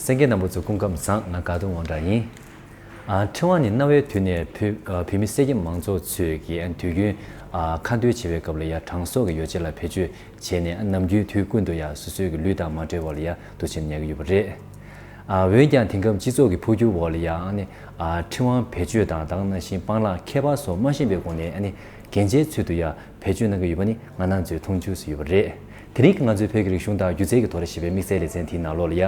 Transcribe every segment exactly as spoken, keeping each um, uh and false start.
གསན་མཁན་རྣམ་པ་ཚོ་སྐུ་ཁམས་བཟང་། ང་དགའ་སྟོན་དབང་གྲགས་ཡིན། ཨ། ཕྲེང་བ་ནི་གནའ་བོའི་དུས་ནས་བོད་ཨ་བོད་མི་གསེར་སྐྱེམས་མང་ཚོགས་ཚོས་ཀྱིས་ཨ་དུས་རྒྱུན་ཨ་ཁ་འདོན་བྱེད་པའི་སྐབས་ལ་ཡ་དྲང་སྲོང་གི་ཡོ་བྱད་ལ་བེད་སྤྱོད་བྱས་ནས་ཨ་ནམ་རྒྱུན་དུས་ཀུན་ཏུ་ཡ་སོ་སོའི་གི་ལུས་དང་མ་བྲལ་བ་ལ་ཡ་འདུ་བྱེད་ཉར་གྱི་ཡོད་པ་རེད། ཨ་འོན་ཀྱང་དེང་སྐབས་སྤྱི་ཚོགས་ཀྱི་འཕོ་འགྱུར་འོག་ལ་ཡ་ཨ་ནི་ཨ་ཕྲེང་བ་བེད་སྤྱོད་དང་ད་ག་ནང་བཞིན་སྤང་བླང་ཁྱད་པར་སོགས་མ་ཤེས་པའི་སྒོ་ནས་ཨ་ནི་རྒྱན་ཆའི་ཚུལ་དུ་ཡ་བེད་སྤྱོད་གནང་གི་ཡོད་པ་ནི་ང་རང་ཚོས་མཐོང་ཆོས་སུ་ཡོད་པ་རེད། དེ་རིང་གི་ང་ཚོའི་བོད་ཀྱི་རིག་གཞུང་དང་སྒྱུ་རྩལ་གྱི་ཐོག་ལ་ཞེས་པའི་དམིགས་བསལ་ལེ་ཚན་དེའི་ནང་ལོགས་ལ་ཡ།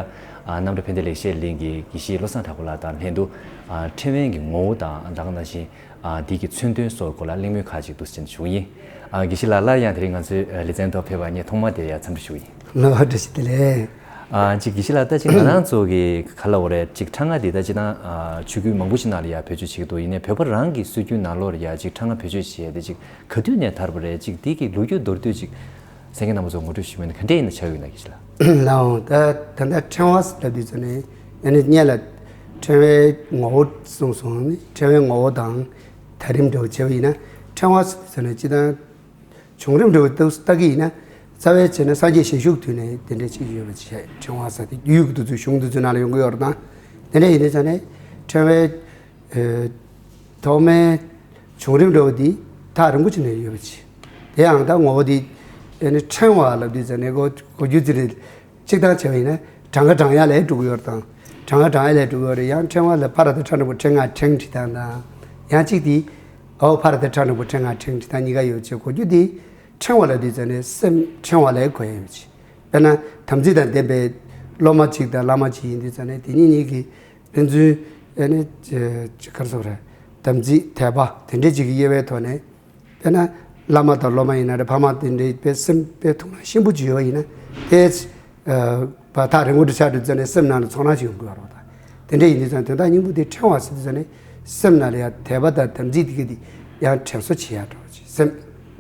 ཨ་གནམ་གྲུ་ཕན་བདེ་ལེགས་བཤད་གླིང་གི་དགེ་བཤེས་བློ་བཟང་གྲགས་པ་ལགས་དང་ལྷན་དུ། ཨ་ཕྲེང་བའི་གི་ངོ་བོ་དང་ད་ག་ནང་བཞིན་ཨ་འདི་གི་མཚོན་དོན་སོགས་སྐོར་ལ་གླེང་མོལ་ཁག་ཅིག་འདུག་ཟེར་ཞུ་གི་ཡིན། ཨ་དགེ་བཤེས་ལགས་སླར་ཡང་དེ་རིང་ང་ཚོའི་ལེ་ཚན་ཐོག་ཕེབས་པ་ངས་ཐོག་མ་དེ་ཡ་འཚམས་འདྲི་ཞུ་གི་ཡིན། ལགས་བཀྲ་ཤིས་བདེ་ལེགས། ཨ་ཅིག་དགེ་བཤེས་ལགས་ད་ཅིག་ང་རང་ཚོ་གི་ག་ལ་འོ་རེད། ཅིག་ཕྲེང་བ་འདི་ད་ཅིག་ད་ཨ་ཆོས་བརྒྱུད་མང་པོ་ཞིག་ནང་ལ་ཡ་བེད་སྤྱོད་བྱེད་ཀྱི་འདུག་ཡིན་ནའི་བོད་པ་རང་གི་སྲོལ་རྒྱུན་ནང་ལོགས་ལ་ཡ་ཅིག་ཕྲེང་བ་བེད་སྤྱོད་བྱེད་ཡ་དེ་ཅིག་ག་དུས་ནས་དར་བ་རེད། ཅིག་འདི་གི་ལོ་རྒྱུས་མདོར་བསྡུས་ཅིག་གསན་མཁན་རྣམ་པ་ཚོ་ངོ་སྤྲོད་ཞུས་པ་ཡིན་ན་ག་འདྲས་ཡིན་ན་ཆགས་ཡོད་ན་དགེ་བཤེས་ལགས། ལགས་འོང་། ད་ད་ལྟ་ཕྲེང་བ་ཟེར་ལབ་དུས་ཙམ་ནས་ཨ་ནི་སྔོན་ལ་ཕྲེང་བའི་ངོ་བོ་གསུངས་སོང་། ཨ་ནི་ཕྲེང་བའི་ངོ་བོ་དང་དར་རིམ་འདྲ་བོ་བྱས་པ་ཡིན་ན་ཕྲེང་བ་ཟེར་དུས་ཙམ་ནས་སྤྱིར་བཏང་བྱུང་རིམ་འདྲ་བོ་ཏོག་ཙམ་ལྟ་གི་ཡིན་ན། རྩ་བའི་ཆ་ནས་སངས་རྒྱས་ཞལ་བཞུགས་དུས་ནས་དེ་འདྲས་ཅིག་ཡོད་པ་བྱས། ཕྲེང་བ་ཟེར་དེ་རྒྱུད་ཀྱི་བསྡུས་ཚུལ་གཞུང་བསྡུས་ཚུལ་ནང་ལ་ཡོང་གི་ཡོད་རེད་དང་། དེ་འདྲས་ཡིན་དུས་ཙམ་ནས་ཕྲེང་བའི་ཨ་ཐོག་མའི་བྱུང་རིམ་འདྲ་བོ་འདི་ཐག་རིང་པོ་ཅིག་ནས་ཡོད་པ་ཅིག་དེ་ཡང་ད་ངོ་བོ་འདི་ཨ་ནི་ཕྲེང་བ་ལབ་དུས་ཙམ་ནས་གོ་གོ་རྒྱུ་ཅི་རེད། གཅིག་ཐག་བྱས་པ་ཡིན་ན་གྲངས་ཀ་བགྲང་ཡ་ལ་འགྲོ་གི་ཡོད་རེད་དང་། གྲངས་ཀ་བགྲང་ཡ་ལ་འགྲོ་གི་ཡོད་རེད། ཡང་ཕྲེང་བ་ལ་ཕ་ར་བཏགས་ཕྲ་འགྲེང་བུ་ཕྲེང་ང་ཕྲེང་བྲིས་སྟངས་དང་། ཡང་གཅིག་འདི་འོ་ཕ་ར་བཏགས་ཕྲ་འགྲེང་བུ་ཕྲེང་ང་ཕྲེང་བྲིས་སྟངས་གཉིས་ཀ་ཡོད་ཅེས་གོ་རྒྱུ་འདི། ཕྲེང་བ་ལབ་དུས་ཙམ་ནས་སེམས་ཕྲེང་བ་ལ་གོ་ཡ་ཡོད་ཅེས། དཔེར་ན་དམ་ཚིག་དང་ལྡན་པའི་སློབ་མ་གཅིག་དང་བླ་མ་གཅིག་ཡིན་དུས་ཙམ་ནས་དེ་གཉིས་གཉིས་ཀྱི་ཕན་ཚུན་ཨ་ནི་ཅི་ག་རེ་ཟེར་དགོས་རེད། དམ་ཚིག་དད་པ་དེ་འདྲས་ཅིག་གི་དབྱེ་བའི་ཐོག་ནས། དཔེར་ན་བླ་མ་དང་སློབ་མ་ཡིན་ན་རེད། ཕ་མ་དེ་འདྲའི་དཔེ་སེམས་དཔེ་ཐུགས་ན་གཤིན་པོ་ཅིག་ཡོད་པ་ཡིན་ན་དེ་ཨ་བར་ཐག་རིང་པོ་འདྲ་ཆགས་འགྲོ་ཙ་ནས་སེམས་ནང་ལ་ཚོར་སྣང་ཅིག་ཡོང་གི་ཡོད་རེད་བ། ད་དེ་འདྲ་ཡིན་དུས་ཙང་དོན་དག་སྙིང་པོ་དེ་ཕྲེང་བ་ཟེར་དུས་ཙ་ནས་སེམས་ནང་ལ་ཡང་དད་པ་དང་དམ་ཚིག་དེ་གི་དེ་ཡང་དྲན་གསོ་བྱེད་ཡ་འདྲ་བོ་ཅིག་སེམས་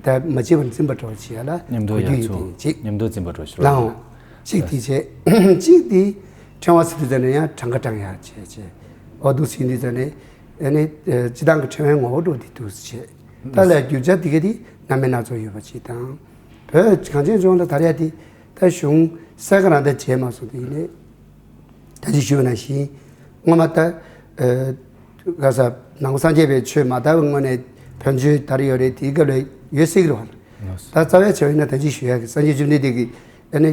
དེ་མ་བརྗེད་པར་འཛིན་པ་འདྲ་བོ་བྱེད་ཡ་ལ་མཉམ་དུ་གོ་རྒྱུ་ཡོད་དེ་གཅིག་མཉམ་དུ་འཛིན་པ་འདྲ་བོ་ཞིག་ལ་ལའང་གཅིག་དེ་བྱས། གཅིག་དེ་ཕྲེང་བ་ཟེར་དུས་ཙ་ནས་ཡང་གྲངས་ཀ་བགྲང་ཡ་བྱས་བྱས། འོ་འདུག་ཟིན་དུས་ཙ་ནས་ཨ་ནི་སྤྱི་བཏང་གི་ཕྲེང་བའི་ངོ་བོ་འདྲ་བོ་དེ་འདུག་བྱས། ད་ལས་རྒྱུ་ཆ་དེ་ག་དེ་སྣ་མིན་སྣ་ཚོགས་ཡོད་པ་ཅིག་དང་། བོད་གངས་ཅན་ལྗོངས་ལ་དར་ཡ་དེ་ད་གཞུང་གསལ་ཁ་རང་ད་བྱས་མ་སོང་། དེ་ཡིན་ནའི་ད་ཅི་ཞུས་པ་ནང་བཞིན་སྔོན་མ་ད་ཨ་ག་ས་ནང་པ་སངས་རྒྱས་པའི་ཆོས་མ་དར་བའི་སྔོན་ནས་བོན་ཆོས་དར་ཡོད་རེད། དེའི་སྐབས་ལ་ཡོད་སྲིད་ཀྱི་རེད་བ། ད་རྩ་བའི་ཆ་ཡིན་ན་ད་ཅི་ཞུ་ཡ་གི་སངས་རྒྱས་བཅོམ་ལྡན་འདས་ཀྱི་ཨ་ནི་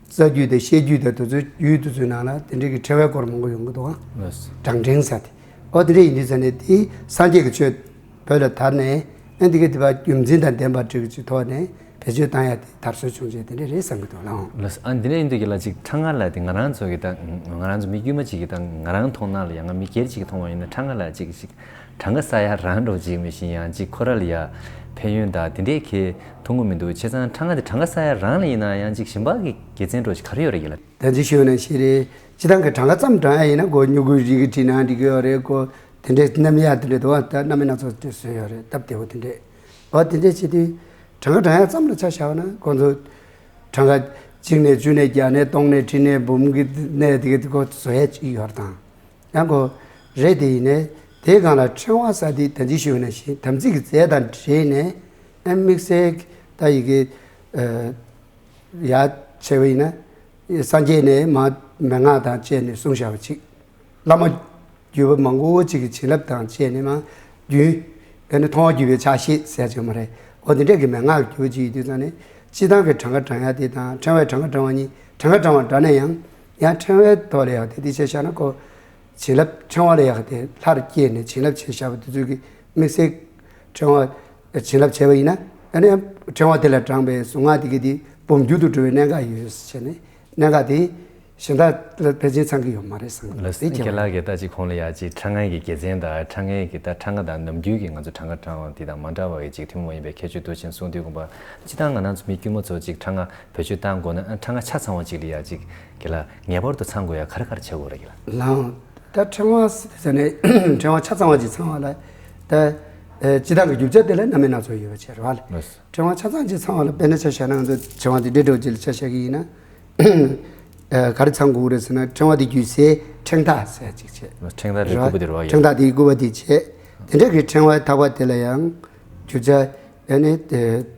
རྩ་རྒྱུད་དང་བཤད་རྒྱུད་དང་དེ་ཚོའི་རྒྱུད་དེ་ཚོའི་ནང་ལ་དེ་འདྲའི་གི་ཕྲེང་བའི་སྐོར་མང་པོ་ཡོང་གི་འདུག་ཨང་། བགྲང་ཕྲེང་ཟེར་དེ། ཨོ་དེ་འདྲ་ཡིན་དུས་ཙ་ནས་དེ་སངས་རྒྱས་ཀྱི་ཆོས་བོད་ལ་དར་ནས་ཨ་འདི་ག་དེ་བ་རྒྱུ་མཚན་དང་ལྡན་པ་འགྲིག་གི་ཐོག་ནས་བེད་སྤྱོད་བཏང་ཡ་དེ་དར་སྲོལ་བྱུང་རྗེས་དེ་འདྲ་རེད་བསམ་གྱི་འདུག་ལགས། ལགས་སོ། ཨ་འདི་འདྲ་ཡིན་དུས་ཀྱི་ལ་ཅིག་ཕྲེང་བ་ལ་དེ་ང་རང་ཚོ་གི་ད་ང་རང་ཚོ་མི་དཀྱུས་མ་ཅིག་གི་ད་ང་རང་མཐོང་སྣང་ལ་ཡང་ང་མི་སྒེར་ཅིག་གི་མཐོང་བ་ཡིན་ན་ཕྲེང་བ་ལ་ཅིག་ཅིག་གྲངས་ཀ་བསགས་ཡ་རང་འགྲོ་ཅིག་མི་ཤེས། ཡང་ཅིག་ཁོ་ར་ལ་ཡ་ཕན་ཡོན་དང་དེ་འདྲའི་གི་མཐོང་གི་མི་འདུག་བྱས་ཙང་ཕྲེང་བ་དེ་གྲངས་ཀ་བསགས་ཡ་རང་ལ་ཡིན་ན་ཡང་ཅིག་གཞན་པ་གི་དགེ་མཚན་འདྲ་ཅིག་ག་རེ་ཡོད་རེད་ཀྱི་ལ། ད་ཅི་ཞུས་ན་ཤེས་རེད། སྤྱི་བཏང་གི་གྲངས་ཀ་ཙམ་བགྲང་ཡ་ཡིན་ན་གོ་སྨྱུ་གུ་རིལ་གི་བྲིས་ན་འགྲིག་གི་ཡོད་རེད་གོ། དེ་འདྲའི་རྣམ་གཡེང་དེ་འདྲ་འདུག་བ། ད་རྣམ་པའི་སྣ་ཚོགས་དེ་བཟོས་ཡོད་རེད། སྟབས་བདེ་བོ་དེ་འདྲས། འོ་དེ་འདྲས་བྱེད་དུས་གྲངས་ཀ་བགྲང་ཡ་ཙམ་ལ་ཆ་བཞག་ན་ཁོང་ཚོ་གྲངས་ཀ་གཅིག་ནས་བཅུ་ནས་བརྒྱ་ནས་སྟོང་ནས་ཁྲི་ནས་འབུམ་གྱི་ནས་དེ་ག་དེ་གོ་བཟོ་ཡ་ཅིག་ཡོད་རེད་དང་། ཡང་གོ་རེད། དེ་ཡིན་ནས་དེའི་སྒང་ལ་ཕྲེང་བ་ཟེར་དེ་ད་ཅི་ཞུས་ན་བཞིན་དམ་ཚིག་གི་རྫས་དང་འབྲེལ་ནས་ཨ་དམིགས་བསལ་ད་ཡི་གེ་ཡ་བྱས་པ་ཡིན་ན་སངས་རྒྱས་ནས་མ་མན་ངག་དང་བཅས་ནས་གསུངས་བཞག་པ་ཅིག་བླ་མ་བརྒྱུད་པ་མང་པོ་ཅིག་གི་བྱིན་རླབས་དང་བཅས་ནས་མ་རྒྱུན་ཨ་ནི་མཐོང་བ་བརྒྱུད་པའི་ཕྱག་བཞེས་ཟེར་ཅིག་མ་རེད། འོ་དེ་འདྲས་ཀྱི་མན་ངག་གི་བརྒྱུད་པ་ཅིག་ཡིན་དུས་ཙང་ནས་སྤྱི་བཏང་གི་གྲངས་ཀ་བགྲང་ཡ་དེ་དང་ཕྲེང་བའི་གྲངས་ཀ་བགྲང་བ་གཉིས། གྲངས་ཀ་བགྲང་བ་འདྲ་ན་ཡང་ཡང་ཕྲེང་བའི་ཐོག་ལ་ཡང་དེ་དེ་བྱས་བཞག་ན་ཁོ་བྱིན་རླབས་ཕྲེང་བ་ལ་ཡག་དེ་ལྷར་བསྐྱེད་ནས་བྱིན་རླབས་བྱས་བཞག་པ་དེ་ཚོ་གི་དམིགས་བསལ་ཕྲེང་བ་བྱིན་རླབས་བྱས་པ་ཡིན་ན་ཨ་ནི་ཕྲེང་བ་དེ་ལ་བགྲངས་པའི་གཟུངས་སྔགས་དེ་གི་དེ་སྦོམ་འགྱུར་དུ་འགྲོ་བའི་གནད་འགག་ཡོད་ཟེར་བྱས་ནས་གནད་འགག་དེ་གཞན་དག་ལ་ཕལ་ཆེར་ཚང་གི་ཡོད་མ་རེད་བསམ་གི་འདུག་ལགས་སོ། དེ་རྒན་ལགས་ཀྱིས་ད་ཅིག་གོང་ལ་ཡ་ཅིག་ཕྲེང་ངེ་གི་དགེ་མཚན་དང་ཕྲེང་ངེ་གི་ད་ཕྲེང་ང་དང་ནམ་རྒྱུན་གྱི་ང་ཚོ་གྲངས་ཀ་བགྲང་བ་དེ་དང་མ་འདྲ་བ་གི་ཅིག་ཐུན་མོང་མ་ཡིན་པའི་ཁྱད་ཆོས་འདུག་ཅེས་གསུངས་དུས་དགོངས་པ་སྤྱི་བཏང་ང་རང་ཚོ་མི་དཀྱུས་མ་ཚོ་ཅིག་ཕྲེང་ང་བེད་སྤྱོད་བཏང་དགོས་ན་ཨ་ཕྲེང་ང་ཆ་ཚང་བ་ཅིག་ལ་ཡ་ཅིག་གི་ལ་ངེས་པར་དུ་ཚང་དགོས་ཡ་ག་རེ་ག་རེ་བྱེད་དགོས་རེད་གི་ལ། ལའང་ད་ཕྲེང་བ་ཟེར་ནས་ཕྲེང་བ་ཆ་ཚང་བ་ཅིག་ཚང་བ་ལ་ད་ཨེ་སྤྱི་བཏང་གི་རྒྱུ་ཆ་དེ་ལ་རྣམ་སྨིན་སྣ་ཚོགས་ཡོད་པ་བྱས་རེད་བ་ལ། ལགས་སོ། ཕྲེང་བ་ཆ་ཚང་ཅིག་ཚང་བ་ལ་དཔེར་ན་ཆ་བཞག་ན་ང་ཚོ་ཕྲེང་བ་དེ་འདྲ་འདྲ་བོ་ཅིག་ལ་ཆ་བཞག་གི་ཡིན་ན་ཨེ་ག་རེ་ཚང་དགོས་རེད་ཟེར་ན་ཕྲེང་བ་དེ་རྒྱུ་སའི་ཕྲེང་ཐག་ཟེར་ཅིག་བྱས། ཕྲེང་ཐག་དེ་རེད་བ། སྐུད་པ་དེ་རེད་བ། ཕྲེང་ཐག་དེའི་སྐུད་པ་དེ་བྱས། དེ་འདྲ་གི་ཕྲེང་བའི་ཐག་པ་དེ་ལ་ཡང་རྒྱུ་ཆ་ཨ་ནི་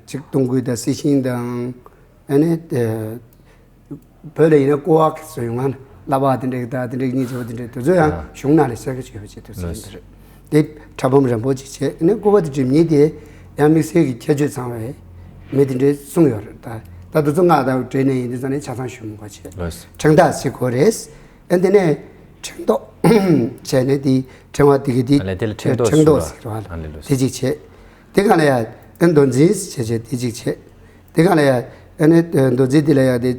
ཅིག་སྟོང་སྐུད་དང་སྲི་ཤིང་དང་ཨ་ནི་བོད་ལ་ཡིན་ན་ཀོ་བ་གི་བཟོ་ཡོང་ང་ན་ བསླབ་པ་དེ་འདྲའི་ད་དེ་འདྲའི་གཉིས་བྱེད་པ་དེ་འདྲའི་དེ་ཚོ་ཡང་ཨ། གཞུང་ནང་ལ་གསལ་ཁ་བྱས་པ་བྱས་འདུག་ཟེར་གྱི་འདུག་རེད། དེ་ཕྲ་ཕུང་རིང་པོ་ཅིག་བྱས་ནས་སྐུད་པ་དེ་འགྲིམ་མཁན་དེ་ཡང་དམིགས་བསལ་གྱི་ཁྱད་ཆོས་ཚང་བའི་མི་དེ་འདྲའི་གསུངས་ཡོད་རེད། ད་ད་དེ་ཚོ་སྔགས་དང་འབྲེལ་ནས་ཡིན་དུས་ཙང་ནས་ཆ་ཚང་ཞུ་མི་དགོས་བྱས། ལགས་སོ། ཕྲེང་ཐག་ཅིག་དགོས་རེད། ཨ་དེ་ནས་ཕྲེང་རྡོག་བྱས་ནས་དེ་ཕྲེང་བ་དེ་གི་དེ་ཨ་ལས་དེ་ལ་ཕྲེང་རྡོག་ཕྲེང་རྡོག་ཟེར་བ། ཟེར་བ་ཨ་ལས་ལགས་སོ། དེ་གཅིག་བྱས། དེ་ག་ལ་ཡ་ཨ་མདོ་འཛིན་བྱས་བྱས་དེ་གཅིག་བྱས། དེ་ག་ལ་ཡ་ཨ་ནི་མདོ་འཛིན་དེ་ལ་ཡ་དེ་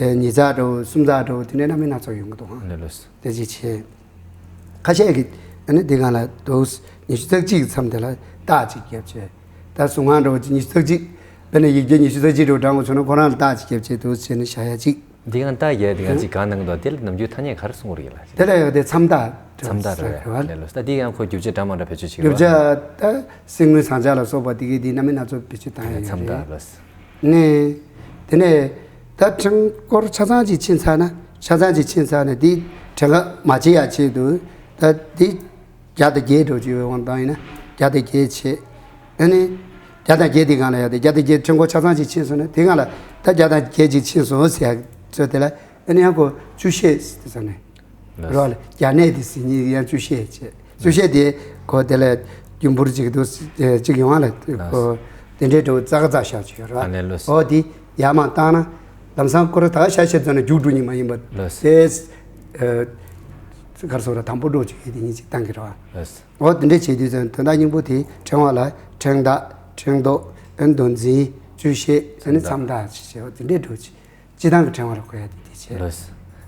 ཨ་ཉིས་ཚེག་འདྲ་བོ་གསུམ་ཚེག་འདྲ་བོ་དེ་འདྲའི་རྣམ་སྨིན་སྣ་ཚོགས་ཡོང་གི་འདུག་ཨང་། ལགས་སོ། དེ་གཅིག་བྱས། ཁ་ཤས་ཀྱིས་ཨ་ནི་དེ་ག་ལ་འདུག་ཉི་ཤུ་རྩ་གཅིག་གི་མཚམས་དེ་ལ་རྟགས་གཅིག་བརྒྱབ་བྱས། ད་གཟུངས་སྔགས་འདྲ་བོ་ཉི་ཤུ་རྩ་གཅིག་དཔེར་ན་ཡིག་བརྒྱ་ཉི་ཤུ་རྩ་གཅིག་འདྲ་བོ་བགྲང་དགོས་བྱུང་ན་ཁོ་རང་ལ་རྟགས་གཅིག་བརྒྱབ་བྱས་འདུག་བྱས་ནས་བཞག་ཡ་གཅིག་འདི་ཡང་རྟགས་བརྒྱབ་དེ་ག་ཅིག་གང་གནང་གི་འདུག་དེ་ལ་ནམ་རྒྱུན་ཐ་སྙད་ག་རེ་གསུང་གི་རེད་ལ། དེ་ལ་ཡང་དེ་མཚམས་རྟགས་མཚམས་རྟགས་རེད་བ། རེད་ལ་ལོ་ད་འདི་ཡང་ཁོ་རྒྱུ་ཆ་འདྲ་མ་འདྲ་བེད་སྤྱོད་བྱེད་ཀྱི་རྒྱུ་རེད་བ། ཆ་ད་གསེར་དངུལ་ཟངས་ལྕགས་ལ་སོགས་པ་དེ་གའི་དེ་རྣམ་སྨིན་སྣ་ཚོགས་བེད་སྤྱོད་བཏང་ཡ་ཡོད་མཚམས་རེད། རྟགས་ལ། ནས། དེ་ནས་ད་ཕྲེང་སྐོར་ཆ་ཚང་ཅིག་ཕྱིན་ཚར་ན་ཆ་ཚང་ཅིག་ཕྱིན་ཚར་ན་དེ་ཕྲེང་ཀ་མ་བྱེད་ཡ་ཆེད་དུ་ད་དེ་བརྒྱ་དང་བརྒྱད་འགྲོ་ཅིག་ཡོད་དབང་དང་ཡིན་ན་བརྒྱ་དང་བརྒྱད་བྱེད། ཨ་ནི། བརྒྱ་དང་བརྒྱད་དེ་གང་ལ་ཡ་དེ་བརྒྱ་དང་བརྒྱད་ཕྲེང་སྐོར་ཆ་ཚང་ཅིག་ཕྱིན་སོང་ན་དེ་གང་ལ་ད་བརྒྱ་དང་བརྒྱད་ཅིག་ཕྱིན་སོང་ཟེར་ཡ་ཚོད་དེ་ལ་ཨ་ནི་ཡང་ཁོ་བཅུ་ཤད་ཟེར་ནས། རོ་ལ་བརྒྱ་གནས་དེ་ཟིན་ཉིན་ཡང་བཅུ་ཤད་བྱས། བཅུ་ཤད་དེ་གོ་དེ་ལ་རྒྱུན་འབུར་གཅིག་ཏུ་གཅིག་ཡོང་བ་ལ་གོ་དེ་འདྲའི་འགྲོ་རྩ་ག་རྩ་ཤར་གྱི་ཡོད་རོ། ཨ་ནས་ལོས། འོ་དེ་ཡར་མར་བཏང་ན་ལམ་སང་ཁོ་ར་ད་ཤ་ཤེད་ཚོ་ནས་རྒྱུག་འགྲོ་ཉིན་མ་ཡིན་པ་ལོས། དེ་གར་སོ་ར་དང་པོ་འགྲོ་གཅིག་ཡོད་དེ་ཉིན་གཅིག་བཏང་གི་རོ། ལོས། འོ་དེ་འདྲའི་བྱེད་དུས་ཚོད་དོན་དག་སྙིང་པོ་དེ་ཕྲེང་བ་ལ་ཕྲེང་བདག་ཕྲེང་རྡོག་ཨན་མདོ་འཛིན་བཅུ་ཤད་ཨ་ནི་མཚམས་བདག་ཅེས་བྱས་འོ་དེ་འདྲའི་འགྲོ་གཅིག་སྤྱི་བཏང་གི་ཕྲེང་བ་ལ་གོ་ཡ་དེ་དེ་བྱས། ལོས།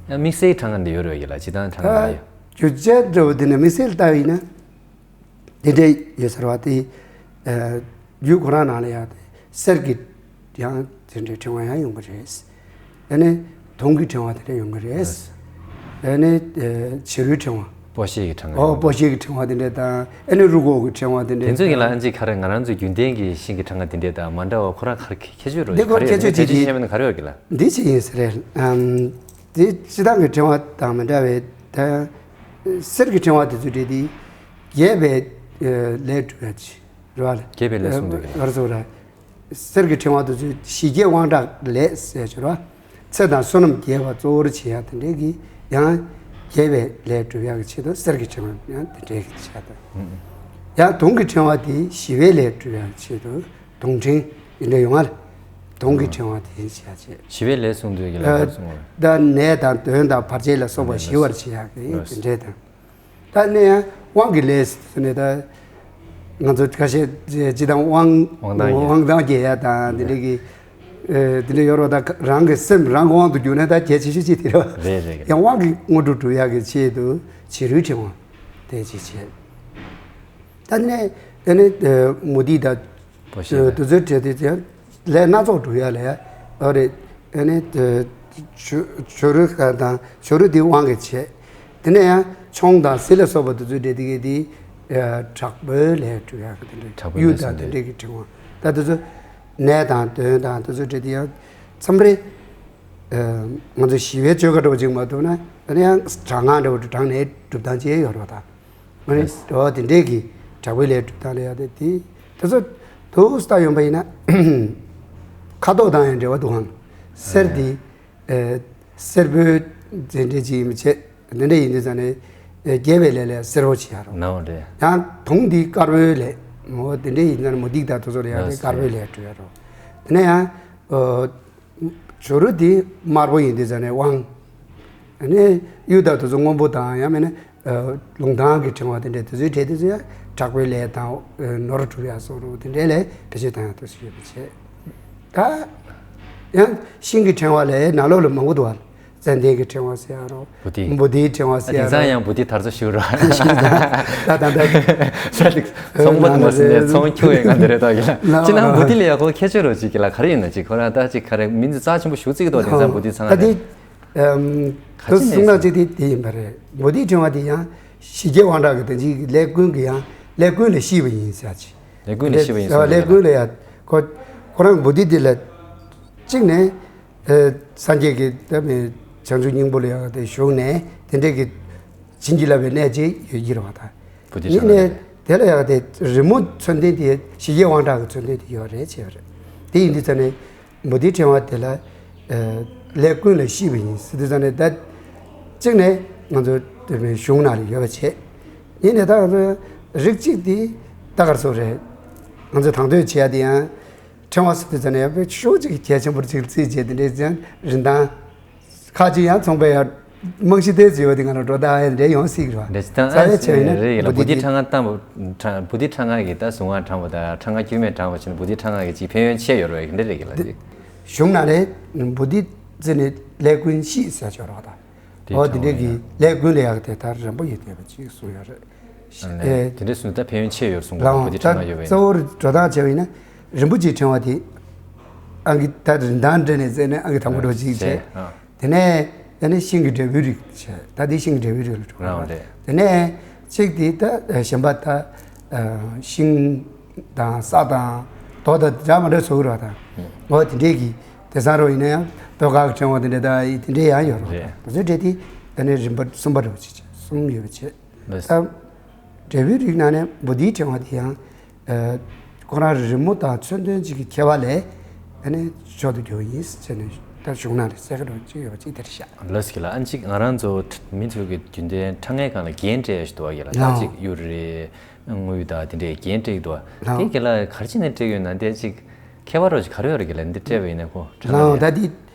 དམིགས་བསལ་གྱི་ཕྲེང་བ་འདི་ཡོད་རེད་ཡིན་ལ་སྤྱི་བཏང་ཕྲེང་བ་ལ་ཡོད། རྒྱུ་ཆ་འདྲ་བོ་འདི་ནི་དམིགས་བསལ་ལྟ་བ་ཡིན་ན། འདི་འདྲའི་ཡོད་ཟེར་བ་དེ། རྒྱུ་ཁོ་རང་ནང་ལ་ཡང་གསེར་གྱི་ཡང་དེ་འདྲའི་ཕྲེང་བ་ཡང་ཡོང་གི་རེད། ཨ་ནི་དུང་གི་ཕྲེང་བ་དེ་འདྲ་ཡོང་གི་རེད། ཨ་ནི་བྱུ་རུའི་ཕྲེང་བ། སྤོ་ཤེལ་གྱི་ཕྲེང་བ་ཨོ་ཡོང་གི་སྤོ་ཤེལ་གྱི་ཕྲེང་བ་དེ་འདྲ་དང་ཨ་ནི་རུ་ཁོག་གི་ཕྲེང་བ་དེ་འདྲ་དེ་ཚོ་གི་ལ་དང་ཨ་ཅེ་ཁ་རེ་ང་རང་ཚོའི་རྒྱུན་ལྡན་གྱི་ཤིང་གི་ཕྲེང་བ་དེ་འདྲ་དང་མ་འདྲ་བ་ཁོ་རང་ག་རེ་ཁྱད་ཆོས་རོ་འདི་ཁོ་ཁྱད་ཆོས་ཅིག་གི་ཤེས་མིན་ག་རེ་ཡོད་གི་ལ། འདི་ཅི་ཡིན་ཟེར་རེད། འདི་སྤྱི་བཏང་གི་ཕྲེང་བ་དང་མི་འདྲ་བའི་ད་གསེར་གྱི་ཕྲེང་བ་དེ་ཚོ་འདྲ་དེ་རྒྱས་པའི་ལས་སྒྲུབ་ཡ་ཅི་རེད་བ། རྒྱས་པའི་ལས་གསུངས་འདུག་གི་ལ། ང་ཚོ་ར་གསེར་གྱི་ཕྲེང་བ་དེ་ཚོ་ཞི་རྒྱས་དབང་དྲག་ལས་ཟེར་ཅི་རེད་བ། ཚེ་དང་བསོད་ནམས་རྒྱས་པ་གཙོ་བོར་བྱེད་ཡ་དེ་འདྲའི་གི་ཡང་རྒྱས་པའི་ལས་སྒྲུབ་ཡ་གི་ཆེད་དུ་གསེར་གྱི་ཕྲེང་བ་ཡང་དེ་འདྲའི་གི་ཆེད་དུ། ཡང་དུང་གི་ཕྲེང་བ་དེ་ཞི་བའི་ལས་སྒྲུབ་ཡ་གི་ཆེད་དུ། དུང་ཕྲེང་ཡིན་འདྲ་ཡོང་ང་ལ། དུང་གི་ཕྲེང་བ་དེ་བྱ་བྱེད། ཞི་བའི་ལས་གསུངས་དུས་ཀྱི་ལ་ཨ་གར་གསུངས་པ། ད་ནད་དང་གདོན་དང་བར་ཆད་ལ་སོགས་པ་ཞི་བར་བྱེད་ཡག་གི་ལགས། དེ་འདྲས་དང་། ད་ནི་ཡང་དབང་གི་ལས་ཟེར་ནས་ད་ང་ཚོ་ཁ་ཤས་སྤྱི་བཏང་དབང་དབང་ཐང་རྒྱས་དབང་ཐང་རྒྱས་ཡ་དང་དེ་འདྲས་ཀྱི་ཨ་དེ་འདྲས་ཡོད་རོགས། ད་རང་གི་སེམས་རང་གི་དབང་དུ་གྱུར་ནས་ད་གལ་ཆེ་ཤོས་ཅིག་དེ་རེད་བ། རེད་རེད། ཡང་དབང་གི་དངོས་གྲུབ་སྒྲུབ་ཡག་གི་ཆེད་དུ་བྱུ་རུའི་ཕྲེང་བ་དེ་ཅིག་བྱས། ད་ནི་ཨ་ནི་མུ་ཏིག་དང་། པོ་ཤེ་ལ། དུས་ཚོད་བྲལ་དུས་ཀྱང་ལས་སྣ་ཚོགས་སྒྲུབ་ཡ་ལས་ཨ་རེད། ཨ་ནི་བྱུ་བྱུ་རུ་དང་བྱུ་རུ་དེ་དབང་གིས་བྱས། དེ་ནས་ཡང་མཆོང་དང་གཟི་ལ་སོགས་པ་དུས་ཚོད་བྲལ་དུས་ཀྱི་དེ་དྲག་པོའི་ལས་སྒྲུབ་ཡ་གི་དེ་འདྲ་དྲག་པོའི་གཡུ་ལས་དང་གསུངས་དེ་འདྲ་གི་ཕྲེང་བ། ད་དུས་ཚོད་ནད་དང་གདོན་དང་དུས་ཚོད་བྲལ་དུས་ཡང་མཚམས་རེ་ང་ཚོ་ཞི་བའི་བཅོས་ཁ་འགྲོ་ཅིག་མ་ཐུབ་ན་ཨ་ནི་ཡང་དྲག་སྔགས་འདྲ་བོ་དྲངས་ནས་སྒྲུབ་སྟངས་ཅིག་ཡོད་རེད་བ་ད། ཨ་ནི་ལགས། འོ་དེ་འདྲས་ཀྱི་དྲག་པོའི་ལས་སྒྲུབ་སྟངས་ལ་ཡ་དེ་དེ་དེ་ཚོ་དུ་ས་ཡོང་པ་ཡིན་ན་ཁ་དོག་དང་ཡང་འབྲེལ་བ་འདུག་ཨང་། གསེར་དེ་ཨེ་སེར་པོའི་རྫས་འདྲས་ཅིག་ཡིན་པ་བྱས་དེ་འདྲས་ཡིན་དུས་ཙང་ནས་ཨེ་རྒྱས་པའི་ལས་ལས་སེར་པོ་བྱེད་ཡ་རོ། ནའོ་རེད། ཡང་དུང་དེ་དཀར་པོའི་ལས་མོ་དེ་འདྲས་ཡིན་ཙང་ནས་མུ་ཏིག་དང་དེ་ཚོ་ལ་ཡ་དེ་ལགས་སོ། དཀར་པོའི་ལས་སྒྲུབ་ཡ་རོ། དེ་ནས་ཡང་ཨོ། བྱུ་རུ་དེ་དམར་པོ་ཡིན་དུས་ཙང་ནས་དབང་། ཨ་ནི་གཡུ་དང་དེ་ཚོ་སྔོན་པོ་དང་ཡང་མིན་ན་ལུང་ཐང་གི་ཕྲེང་བ་དེ་འདྲས་དེ་ཚོའི་གྲས་དེ་ཚོ་ཡང་དྲག་པོའི་ལས་དང་ནོར་སྒྲུབ་ཡ་སོགས་རུ་དེ་འདྲས་ལས་བེད་སྤྱོད་བཏང་ཡ་དེ་ཚོ་ཡོད་པ་བྱས། ད་ཡང་ཤིང་གི་ཕྲེང་བ་ལས་ནང་ལོགས་ལ་མང་པོ་འདུག་བ། ཙན་དན་གྱི་ཕྲེང་བ་ཟེར་ཡ་རོ། བོ་དྷི། བོ་དྷིའི་ཕྲེང་བ་ཟེར་ཡ་རོ། དེང་སང་ཡང་བོ་དྷི་དར་ཚོ་ཞུ་རོ། ད་ད་ད། ཚོང་པ་དུ་མ་ཟིན་ནས་ཚོང་ཁྱུ་ཡོད་ག་འདི་རེད་ད་གི་ལ། ཅི་ན་བོ་དྷི་ལ་ཡ་ཁོ་ཁྱད་ཆོས་རོ་ཅིག་གི་ལ་ག་རེ་ཡིན་ན་ཅིག་ཁོ་རང་ད་ཅིག་ག་རེ་མིན་ཙི་རྩ་ཆེན་པོ་ཞུ་ཙིག་དོ་དེང་སང་བོ་དྷི་ཚང་ད་དེ། དུ་གསུང་ན་ཅིག་དེ་དེ་ཡིན་པ་རེད། བོ་དྷིའི་ཕྲེང་བ་དེ་ཡང་ཞི་རྒྱས་དབང་དྲག་གི་དོན་ཅིག་ལས་ཀུན་གྱི་ཡང་ལས་ཀུན་ལས་ཤེས་པ་ཡིན་ཟེར་ཅིག་ལས་ཀུན་ལས་ཤེས་པ་ཡིན་ཟེར་ལས་ཀུན་ལས་ཡ་ཁོ་ཁོ་རང་བོ་དྷི་དེ་ལ་གཅིག་ནས། སངས་རྒྱས་ཀྱི་ད་མི་བྱང་ཆུབ་སྙིང་པོ་ལ་ཡང་དེ་བཞུགས་ནས་དེ་འདྲས་ཀྱི་བྱིན་གྱིས་བརླབས་པའི་གནས་ཅིག་ཡོད་ཀྱི་རེད་བ་ད། བོ་དྷི་ཡིན་ནས་དེ་ལ་ཡང་དེ་རི་མོ་མཚོན་དོན་དེ་ཞི་རྒྱས་དབང་དྲག་གི་མཚོན་དོན་དེ་ཡོད་རེད་བྱས་པ་རེད། དེ་ཡིན་དུས་ཙང་ནས་བོ་དྷིའི་ཕྲེང་བ་དེ་ལ་ལས་ཀུན་ལས་ཤེས་པ་ཡིན་ཟེར་དུས་ཙང་ནས་ད་ གཅིག་ནས་ང་ཚོ་གཞུང་ནང་ལ་ཡོད་པ་བྱས། གཉིས་ནས་ད་ང་ཚོ་རིགས་གཅིག་དེ་ད་ག་རེ་ཟེར་དགོས་རེད། ང་ཚོ་དང་དོད་བྱེད་ཡ་དེ་ཡང་ཕྲེང་བ་ཟེར་དུས་ཙམ་ནས་ཡང་ཕྱོགས་གཅིག་གལ་ཆེན་པོར་གཅིག་རྩིས་བྱས། དེ་འདྲའི་ཙང་རིན་ཐང་ཁག་ཅིག་ཡང་ཚོང་པའི་ཡང་རྨང་གཞི་དེ་བརྩིས་པ་དེ་ང་ལ་འགྲོ་ད་ཡ་འདྲ་ཡོང་སྲིད་ཀྱི་རེད་བ། རེད། ད་རྩ་བའི་ཆ་ཡིན་ན་རེད་ཡ་ལ་བུ་དི་ཁྲ་ང་བཏང་བ། བུ་དི་ཁྲ་ང་གི་ད་གཟུངས་སྔགས་བགྲངས་པ་དང་ཁྲ་ང་དཀྱུས་མས་བགྲངས་པ་བྱས་ན་བུ་དི་ཁྲ་ང་གི་ཅིག་ཕན་ཡོན་ཆེ་ཡོད་རེད་བ། འདི་རེད་གི་ལ་ཅིག་གཞུང་ནང་ནས་བུ་དི་རྩི་ནས་ལས་ཀུན་ཤེས་ཟེར་ཆོག་རོགས་དང་། འོ་དེ་འདྲས་ཀྱི་ལས་ཀུན་ལས་ཡག་དེ་ལྟར་རན་པོ་ཡོད་བསྡད་པ་ཅིག་གསུངས་ཡོད་རེད། ཨ་ནི་ཨེ། དེ་འདྲས་གསུངས་ད་ཕན་ཡོན་ཆེ་ཡོད་གསུངས་པ་ལའང་བུ་དི་ཁྲ་ང་ཡོད་པ་ཡིན་ན། གཙོ་བོར་འགྲོ་སྟངས་བྱས་པ་ཡིན་ན། རིན་པོ་ཆེའི་ཕྲེང་བ་དེ་ཨང་ཀི་ད་རིན་ཐང་འདྲ་ནས་བཙལ་ནས་ཨང་ཀི་དང་པོ་འགྲོ་ཅིག་བྱས། ཨ། དེ་ནས་ཨ་ནི་ཤིང་གི་འབྲས་བུའི་རིགས་བྱས། ད་དེ་ཤིང་གི་འབྲས་བུའི་རིགས་ལ་འགྲོ་རང་རེད། དེ་ནས་གཅིག་དེ་ད་གཞན་པ་ད་ཤིང་དང་ས་དང་རྡོ་དང་འདྲ་མ་འདྲ་བཟོ་གི་རེད་བ་དང་། འོ་དེ་འདྲས་ཀྱི་དེང་སང་རོ་ཡིན་ན་ཡང་སྤོས་དཀར་གྱི་ཕྲེང་བ་དེ་འདྲ་ད་དེ་འདྲས་ཡང་ཡོད་རེད་བ་དང་། དེ་ཚོའི་གྲས་དེ་ཨ་ནི་རིམ་པ་གསུམ་པ་རེད་བ་ཅིག་བྱས། གསུམ་ཡོད་པ་བྱས། ད་འབྲས་བུའི་རིགས་ནང་ནས་བོ་དྷིའི་ཕྲེང་བ་དེ་ཡང་ཁོ་རང་རི་མོ་དང་མཚོན་དོན་གཅིག་གི་ཁྱད་པར་ལས་ཨ་ནི་མཆོག་ཏུ་གྱུར་པ་ཡིན་ཟེར་ནས་ད་གཞུང་ནང་ལ་གསལ་ཁ་འདྲ་བོ་ཅིག་ཡོད་པ་ཅིག་དེ་རེད་ཤག་ལགས་སོ། ལགས་སོ། ཨ་ནི་ཅིག་ང་རང་ཚོ་མི་ཚོ་གི་རྒྱུན་ལྡན་ཕྲེང་བའི་སྒང་ལ་རྒྱན་སྤྲས་ཡ་ཞིག་འདུག་བ་ཡ་ལ། ད་ཅིག་གཡུ་རེད། དངུལ་དང་དེ་འདྲའི་རྒྱན་སྤྲས་ཀྱི་འདུག་བ། དེ་ག་ལ་ག་རེ་བྱས་ནས་སྤྲས་ཡོད་ན། དེ་ཅིག་ཁྱད་པར་རོ་ཅིག་ག་རེ་ཡོད་རེད་ག་ལ། འདི་སྤྲས་པ་ཡིན་ན་ཁོ་ཕྲེང་བ་ལ་ལའང་ད་དེ།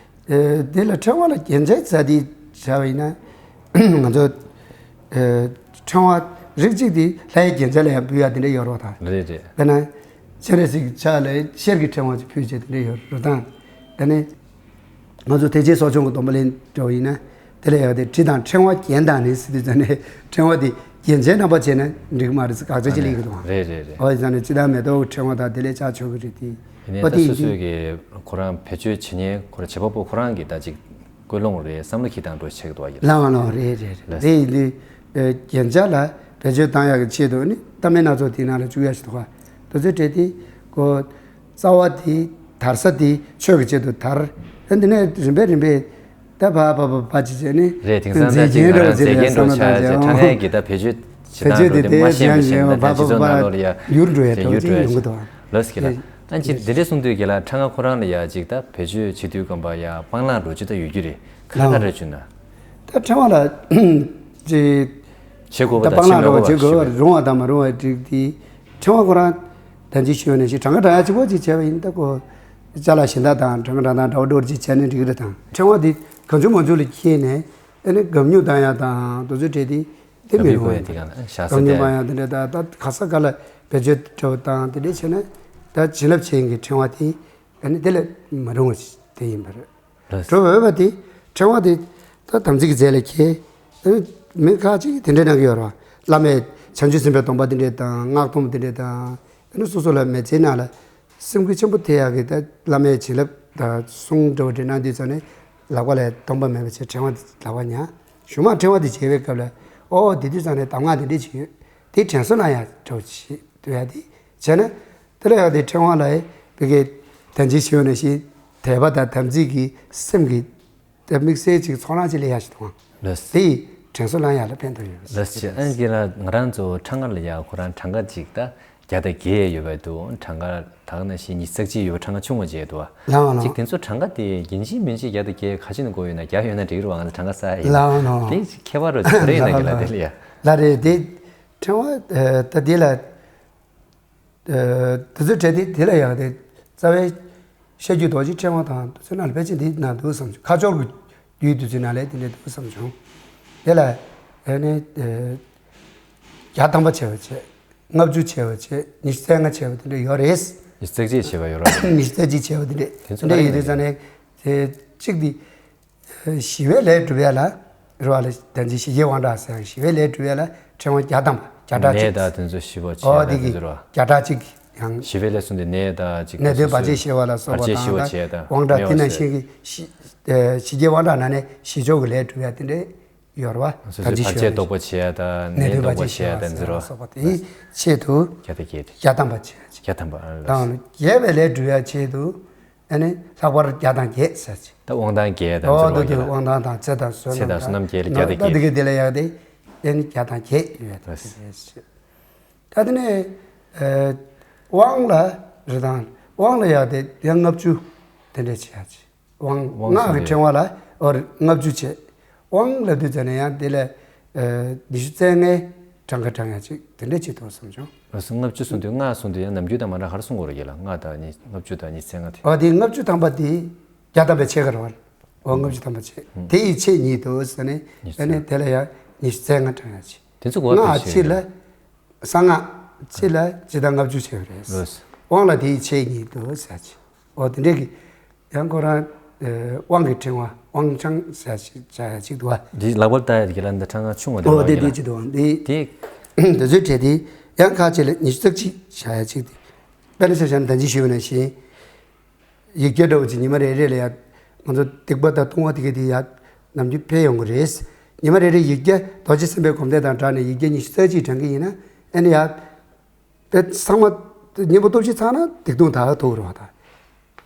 ཨེ། དེ་ལ་ཕྲེང་བ་ལ་རྒྱན་ཆའི་རྩ་དེ་བྱ་བ་ཡིན་ན། ང་ཚོ་ཨེ། ཕྲེང་བ་རིགས་གཅིག་དེ་ལྷའི་རྒྱན་ཆ་ལ་ཡང་འབུལ་ཡ་དེ་འདྲ་ཡོད་རེད་བ་དང་། རེད་རེད། དཔེར་ན་སྤྱན་རས་གཟིགས་ཕྱག་ལ་ཤེལ་གྱི་ཕྲེང་བ་ཅིག་ཕུལ་བྱས་དེ་འདྲ་ཡོད་རེད་དང་། ཨ་ནི་ང་ཚོ་ཐེག་ཆེན་གསོ་སྦྱོང་གི་སྡོམ་པ་ལེན་འདྲ་བ་ཡིན་ན། དེ་ལ་ཡང་དེ་དྲི་དང་ཕྲེང་བ་རྒྱན་དང་ནི་ཟེར་དུས་ཙམ་ནས་ཕྲེང་བ་དེ་རྒྱན་ཆའི་རྣམ་པ་བྱས་ན་འགྲིག་གི་མ་རེད་ཟེར་དགག་བྱ་ཅིག་སླེབས་ཀྱི་འདུག་ཨང་། རེད་རེད་རེད། འོ་ཡིན་ཙང་ནས་སྤྱིར་བཏང་མེ་ཏོག་གི་ཕྲེང་བ་དང་དེ་ལས་ཆ་ཆོག་གི་རེད་དེ། ཡིན་ནའི་འོ་ད་དེ་སོ་ཡིན་དུས། སོས་ཀྱི་ཁོ་རང་བེད་སྤྱོད་བྱེད་མཁན་ཁོ་རང་བྱེད་པ་པོ་ཁོ་རང་གིས་ད་ཅིག་ཀུན་སློང་རེད། བསམ་བློ་འཁྱེར་སྟངས་འདྲ་བྱེད་ཀྱི་འདུག་བ་ཡིན་ལགས་ལགས་ལགས། རེད་རེད་རེད། ལགས། དེ་ཡིན་དུས་ཨེ། རྒྱན་ཆ་ལ་བེད་སྤྱོད་བཏང་ཡག་གི་ཆེད་དུ་ནི་གཏའ་མའི་སྣ་ཚོགས་དེའི་ནང་ལ་བཅུག་ཡག་ཞིག་འདུག་ག་དེ་ཚོའི་གྲས་དེ་ཁོ། རྩ་བ་དེ། དར་ས་དེ་ཆོས་ཀྱི་ཆེད་དུ་དར། ཨ་འདི་ནས་རིམ་པས་རིམ་པས་ད་ཕ་ཕ་ཕ་ཕ་ཅི་བྱས་ནས་རེད། དེང་སང་ད་མཛེས་རྒྱན་ཅིག་ང་རང་མཛེས་རྒྱན་འདྲ་བོ་ཅིག་ལ་བསམ་བློ་བཏང་བྱས་ཨང་། ཕྲེང་བའི་གི་ད་བེད་སྤྱོད་བྱེད་སྟངས་འདྲ་བོ་དེ་མ་ཤེས་པ་ཞིག་ན། ད་སྤྱི་ཚོགས་ནང་ལོགས་ལ་ཡ་ཕ་ཕ་ཕ་ཡུར་འགྲོ་ཡ་འདྲ་བོ་ཅིག་ཡོང་གི་འདུག་ཨང་། ལགས་སོ་ལགས། ཨ་ཅིག་འདི་འདྲས་གསུངས་དུས་ག་ལ་ཕྲེང་བ་ཁོ་རང་ལ་ཡ་ཅིག་ད་བེད་སྤྱོད་བྱེད་དུས་སྐབས་ཡ་སྤང་བླང་འདྲ་བོ་ཅིག་ད་ཡོད་རྒྱུ་རེད། ག་ལ་ག་རེ་བྱུང་ན། ད་ཕྲེང་བ་ལ་ཅིག་བྱེད་དགོས་པ་ད་དང་སྤང་བླང་འདྲ་བོ་བྱེད་དགོས་པ་རུང་བ་དང་མ་རུང་བ་འགྲིག་དེ། ཕྲེང་བ་ཁོ་རང་ད་ཅི་ཞུས་ནས་ཞིག་གྲངས་ཀ་འདྲ་ཡ་གཅིག་པོ་ཅིག་བྱས་པ་ཡིན་ད་ཁོ། ཅ་ལག་གཞན་དག་དང་གྲངས་ཀ་འདྲ་དང་འདྲ་བོ་འདྲ་བོ་ཅིག་བྱས་ནས་འགྲིག་གི་རེད་དང་། ཕྲེང་བ་འདི་གང་བྱུང་མང་བྱུང་ལ་འཁྱེར་ནས་ཨ་ནི་སྒམ་སྨྱུག་བཏང་ཡ་དང་དེ་ཚོའི་གྲས་དེ་དེ་མི་རུང་བ་ཡིན། སྒམ་སྨྱུག་བཏང་ཡ་དེ་འདྲ་ད་ད་ག་ས་ག་ལ་བེད་སྤྱོད་འདྲ་བོ་དང་དེ་འདྲས་བྱས་ན་ད་བྱིན་རླབས་ཅན་གྱི་ཕྲེང་བ་དེ་ཨ་ནི་དེ་ལས་མ་རུང་བ་ཞིག་དེ་ཡིན་པ་རེད། ལགས། འགྲོ་འོས་པ་དེ་ཕྲེང་བ་དེ་ད་དམ་ཚིག་གི་རྫས་ལ་མཁས། ཨ་ནི་མི་ཁག་ཅིག་དེ་འདྲའི་གནང་གི་ཡོད་རེད་བ། བླ་མས་བྱང་ཆུབ་སེམས་དཔའི་སྡོམ་པ་དེ་འདྲས་དང་སྔགས་སྡོམ་དེ་འདྲས་དང་། ཨ་ནི་སོ་སོ་ལ་མི་ཚེའི་ནང་ལ་སེམས་འགུལ་ཆེན་པོ་ཐེབས་ཡག་གི་ད་བླ་མས་བྱིན་རླབས་དང་གསུང་འདྲ་བོ་འདྲ་གནང་དུས་ཙམ་ནས་ལག་པ་ལ་སྡོམ་པ་མེད་པ་བྱས་ཕྲེང་བ་དེ་ལག་པ་ཉར། གཞུག་མ་ཕྲེང་བ་དེ་བྱེད་པའི་སྐབས་ལ་ཨོ་དེ་དུས་ཙམ་ནས་གདམས་ངག་དེ་འདྲས་ཅིག་ཡོད། དེ་དྲན་གསོ་གནང་ཡག་འདྲ་བོ་ཅིག་འདུག་ཡ་དེ་བྱས་ན། དེ་ལ་ཡང་དེ་ཕྲེང་བ་ལ་ཡ་བི་གའི་ད་ཅི་ཞུས་ནང་བཞིན་དད་པ་དང་དམ་ཚིག་གི་སེམས་ཀྱི་དེ་དམིགས་བསལ་ཅིག་ཚོར་སྣང་ཅིག་སླེབས་ཡག་ཞིག་འདུག་ཨང་། ལགས། དེ་ཡིས་དྲན་གསོ་བསླང་ཡག་ལ་ཕན་ཐོགས་ཡོད། ལགས་སོ། ཨ་ནི་ལགས་ང་རང་ཚོ་ཕྲེང་བ་ལ་ཡ་ཁོ་རང་གྲངས་ཀ་ཅིག་ད་བརྒྱ་དང་བརྒྱད་ཡོད་པ་འདུག་གྲངས་ཀ་ད་ག་ནང་བཞིན་ཉི་ཤུ་རྩ་གཅིག་ཡོད་པ་ཕྲེང་བ་ཆུང་བ་བྱས་འདུག་ལགས་འོང་། ཅིག་དེ་ཚོ་གྲངས་ཀ་དེ་ཡིན་གཅིག་མིན་གཅིག་བརྒྱ་དང་བརྒྱད་ག་ཅི་ནས་འགོ་ཡོད་ན། བརྒྱ་ཡོད་ན་འགྲིག་རེད་བ། ང་ཚོ་གྲངས་ཀ་ས་ཡིན། ལགས་འོང་། དེ་ཁྱད་པར་རོ་ཅིག་རེད་ན་གི་ལ་དེ་ལ་ཡ། ལགས་རེད། དེ་ཕྲེང་བ་ད་དེ་ལ། དེ་ཚོའི་གྲས་དེ་དེ་ལ་ཡང་དེ་རྩ་བའི་བཤད་རྒྱུད་རྡོ་རྗེ་ཕྲེང་བ་དང་དེ་ཚོའི་ནང་ལ་ཕལ་ཆེར་འདི་ན་འདུག་བསམ་བྱུང་། ཁ་སྦྱོར་གྱི་རྒྱུད་དེ་ཚོའི་ནང་ལ་དེ་འདྲ་འདུག་བསམ་བྱུང་། དེ་ལ་ཨ་ནི་བརྒྱ་ཐམ་པ་བྱས་པ་བྱས། ལྔ་བཅུ་བྱས་པ་བྱས། ཉི་ཤུ་རྩ་ལྔ་བྱས་པ་དེ་འདྲ་ཡོད་རེད། ཉི་ཤུ་རྩ་གཅིག་བྱས་པ་ཡོད་རེད། ཉི་ཤུ་རྩ་གཅིག་བྱས་པ་དེ་འདྲ་དེ་ཚོ་དེ་འདྲ་ཡོད་དུས་ཙང་ནས་དེ་གཅིག་དེ། ཞི་བའི་ལས་སྒྲུབ་ཡ་ལ་རེད་བ་ལ། ད་ཅི་ཞི་རྒྱས་དབང་དྲག་ཟེར་ཡང་ཞི་བའི་ལས་སྒྲུབ་ཡ་ལ་ཕྲེང་བ་བརྒྱ་ཐམ་པ་བརྒྱ་ཕྲག་གཅིག་ནད་དང་དེ་ཚོ་ཞི་བ་བྱེད་ཡ་ཨོ་དེ་དང་དེ་གི་ཚོ་རེད་བ། བརྒྱ་ཕྲག་གཅིག་ཡང་ཞི་བའི་ལས་གསུངས་ཏེ་ནད་དང་ཅིག་ནད་གདོན་བར་ཆད་ཞི་བ་ལ་སོགས་པ་བར་ཆད་ཞི་བ་དང་བྱེད་ཡ་དང་དབང་དྲག་དེ་ནང་བཞིན་གྱི་ཞི་ཞི་རྒྱས་དབང་དྲག་ནང་ནས་ཞི་མཆོག་གི་ལས་སྒྲུབ་ཡ་དེ་འདྲས་ཡོད་རེད་བ། སོ་སོའི་ད་ཅི་བར་ཆད་ཞི་བ་བཟློག་པ་བྱེད་ཡ་དང་ནད་ནད་གདོན་བར་བཟློག་པ་ཆད་བྱེད་ཡ་ཞི་བ་དང་དེ་ཚོ་རེད་བ། སོགས་པ་དེའི་ཆེད་དུ་བརྒྱ་དང་བརྒྱད་བརྒྱ་ཐམ་པ་བྱེད་ཡ་ཅིག་བརྒྱ་ཐམ་པ་ཨ་ལགས། དང་རྒྱས་པའི་ལས་སྒྲུབ་ཡ་ཆེད་དུ། ཨ་ནི་ལྷག་པར་བརྒྱ་དང་བརྒྱད་ཟེར་ཅིག་ད་དབང་ཐང་བརྒྱད་དང་ཨོ་ཚུལ་དུ་དུ་དབང་ཐང་དང་ཚེ་དང་བསོད་ཚེ་དང་ནམས་བསོད་ནམས་བརྒྱད་ལ་བརྒྱ་དང་ད་བརྒྱད། དེ་གི་དེ་ལ་ཡག་དེ་ཨ་ནི་བརྒྱ་དང་བརྒྱད་ཡོད་དེ་ཟེར་ཅིག་ད་དེ་ནས་དབང་ལ་རེ་དང་དབང་ལ་ཡག་དེ་ཡང་ལྔ་བཅུ་དེ་འདྲས་བྱེད་ཡག་ཅིག་དབང་དབང་སྔགས་ཀྱི་ཕྲེང་བ་ལ་ཨོ་རེ་ལྔ་བཅུ་བྱེད། དབང་ལབ་དུས་ཙམ་ནས་ཡང་དེ་ལ་ཉི་ཤུ་རྩ་ལྔའི་གྲངས་ཀ་བགྲང་ཡ་ཅིག་དེ་འདྲ་ཅིག་འདུག་བསམ་བྱུང་། ལགས་སོ། ལྔ་བཅུ་གསུངས་དུས་ལྔ་གསུངས་དུས་ཡང་ནམ་རྒྱུན་དང་མ་འདྲ་ག་རེ་གསུང་དགོས་རེད་ལགས། ལྔ་དང་ཉི་ལྔ་བཅུ་དང་ཉི་ཤུ་རྩ་ལྔ་དེ། ཨོ་དེ་ལྔ་བཅུ་ཐམ་པ་དེ་བརྒྱ་ཐམ་པའི་ཕྱེད་ཀ་རེད་བ། ཨོ་ལྔ་བཅུ་ཐམ་པ་ཕྱེད་དེ་ཡི་ཕྱེད་ཉིད་དུ་ཟེར་ནས་ཨ་ནི་དེ་ལ་ཡང་ཉི་ཤུ་རྩ་ལྔ་བགྲང་ཡ་ཅིག་དེ་ཚོ་གོ་བ་ལྔ་ཕལ་ཆེར་ཕྱེད་ལ་གསང་སྔགས་ཕྱེད་ལ་སྤྱི་དང་ལྔ་བཅུ་ཕྱེད་རེད། ལགས་སོ། དབང་ལ་དེའི་ཕྱེད་ཉིད་དུ་ཟེར་ཅིག་ཨོ་དེ་འདྲས་ཀྱི་ཡང་ཁོ་རང་དབང་གི་ཕྲེང་བ་དབང་ཕྲེང་ཟེར་ཅིག་བྱ་ཡ་ཅིག་འདུག་བ། འདི་ལག་པར་ལྟ་ཡ་གི་ལ་འདི་ཕྲེང་ང་ཆུང་བ་འདི་ཨོ་རེད་དེ་བ་དེ་ཅིག་འདུག་བ། འདི་དེ་འདི་ཚོའི་གྲས་དེ་ཡང་ཁ་ཅིག་ལ་ཉི་ཤུ་རྩ་གཅིག་བྱ་ཡ་ཅིག་དེ། དཔེར་ན་ཆ་བཞག་ན་ད་ཅི་ཞུས་པ་ནང་བཞིན། ཡིག་བརྒྱ་འདྲ་བོ་ཅིག་ཉི་མ་རེ་རེ་ལ་ཡ། ང་ཚོ་སྡིག་པ་དང་ལྟུང་བ་དེ་ག་དེ་ཡ། ནམ་རྒྱུན་འཕེལ་ཡོང་གི་རེད། ཉི་མ་རེ་རེ་ཡིག་བརྒྱ་རྡོ་རྗེ་སེམས་དཔའི་སྒོམ་བཟླས་དང་སྦྲགས་ནས་ཡིག་བརྒྱ་ཉི་ཤུ་རྩ་གཅིག་བགྲང་གི་ཡིན་ན། ཨ་ནི་ཡ། དེ་ཚང་མ། གཉེན་པོ་སྟོབས་བཞི་ཚང་ན་སྡིག་ལྟུང་དག་ཐུག་རོགས་དང་།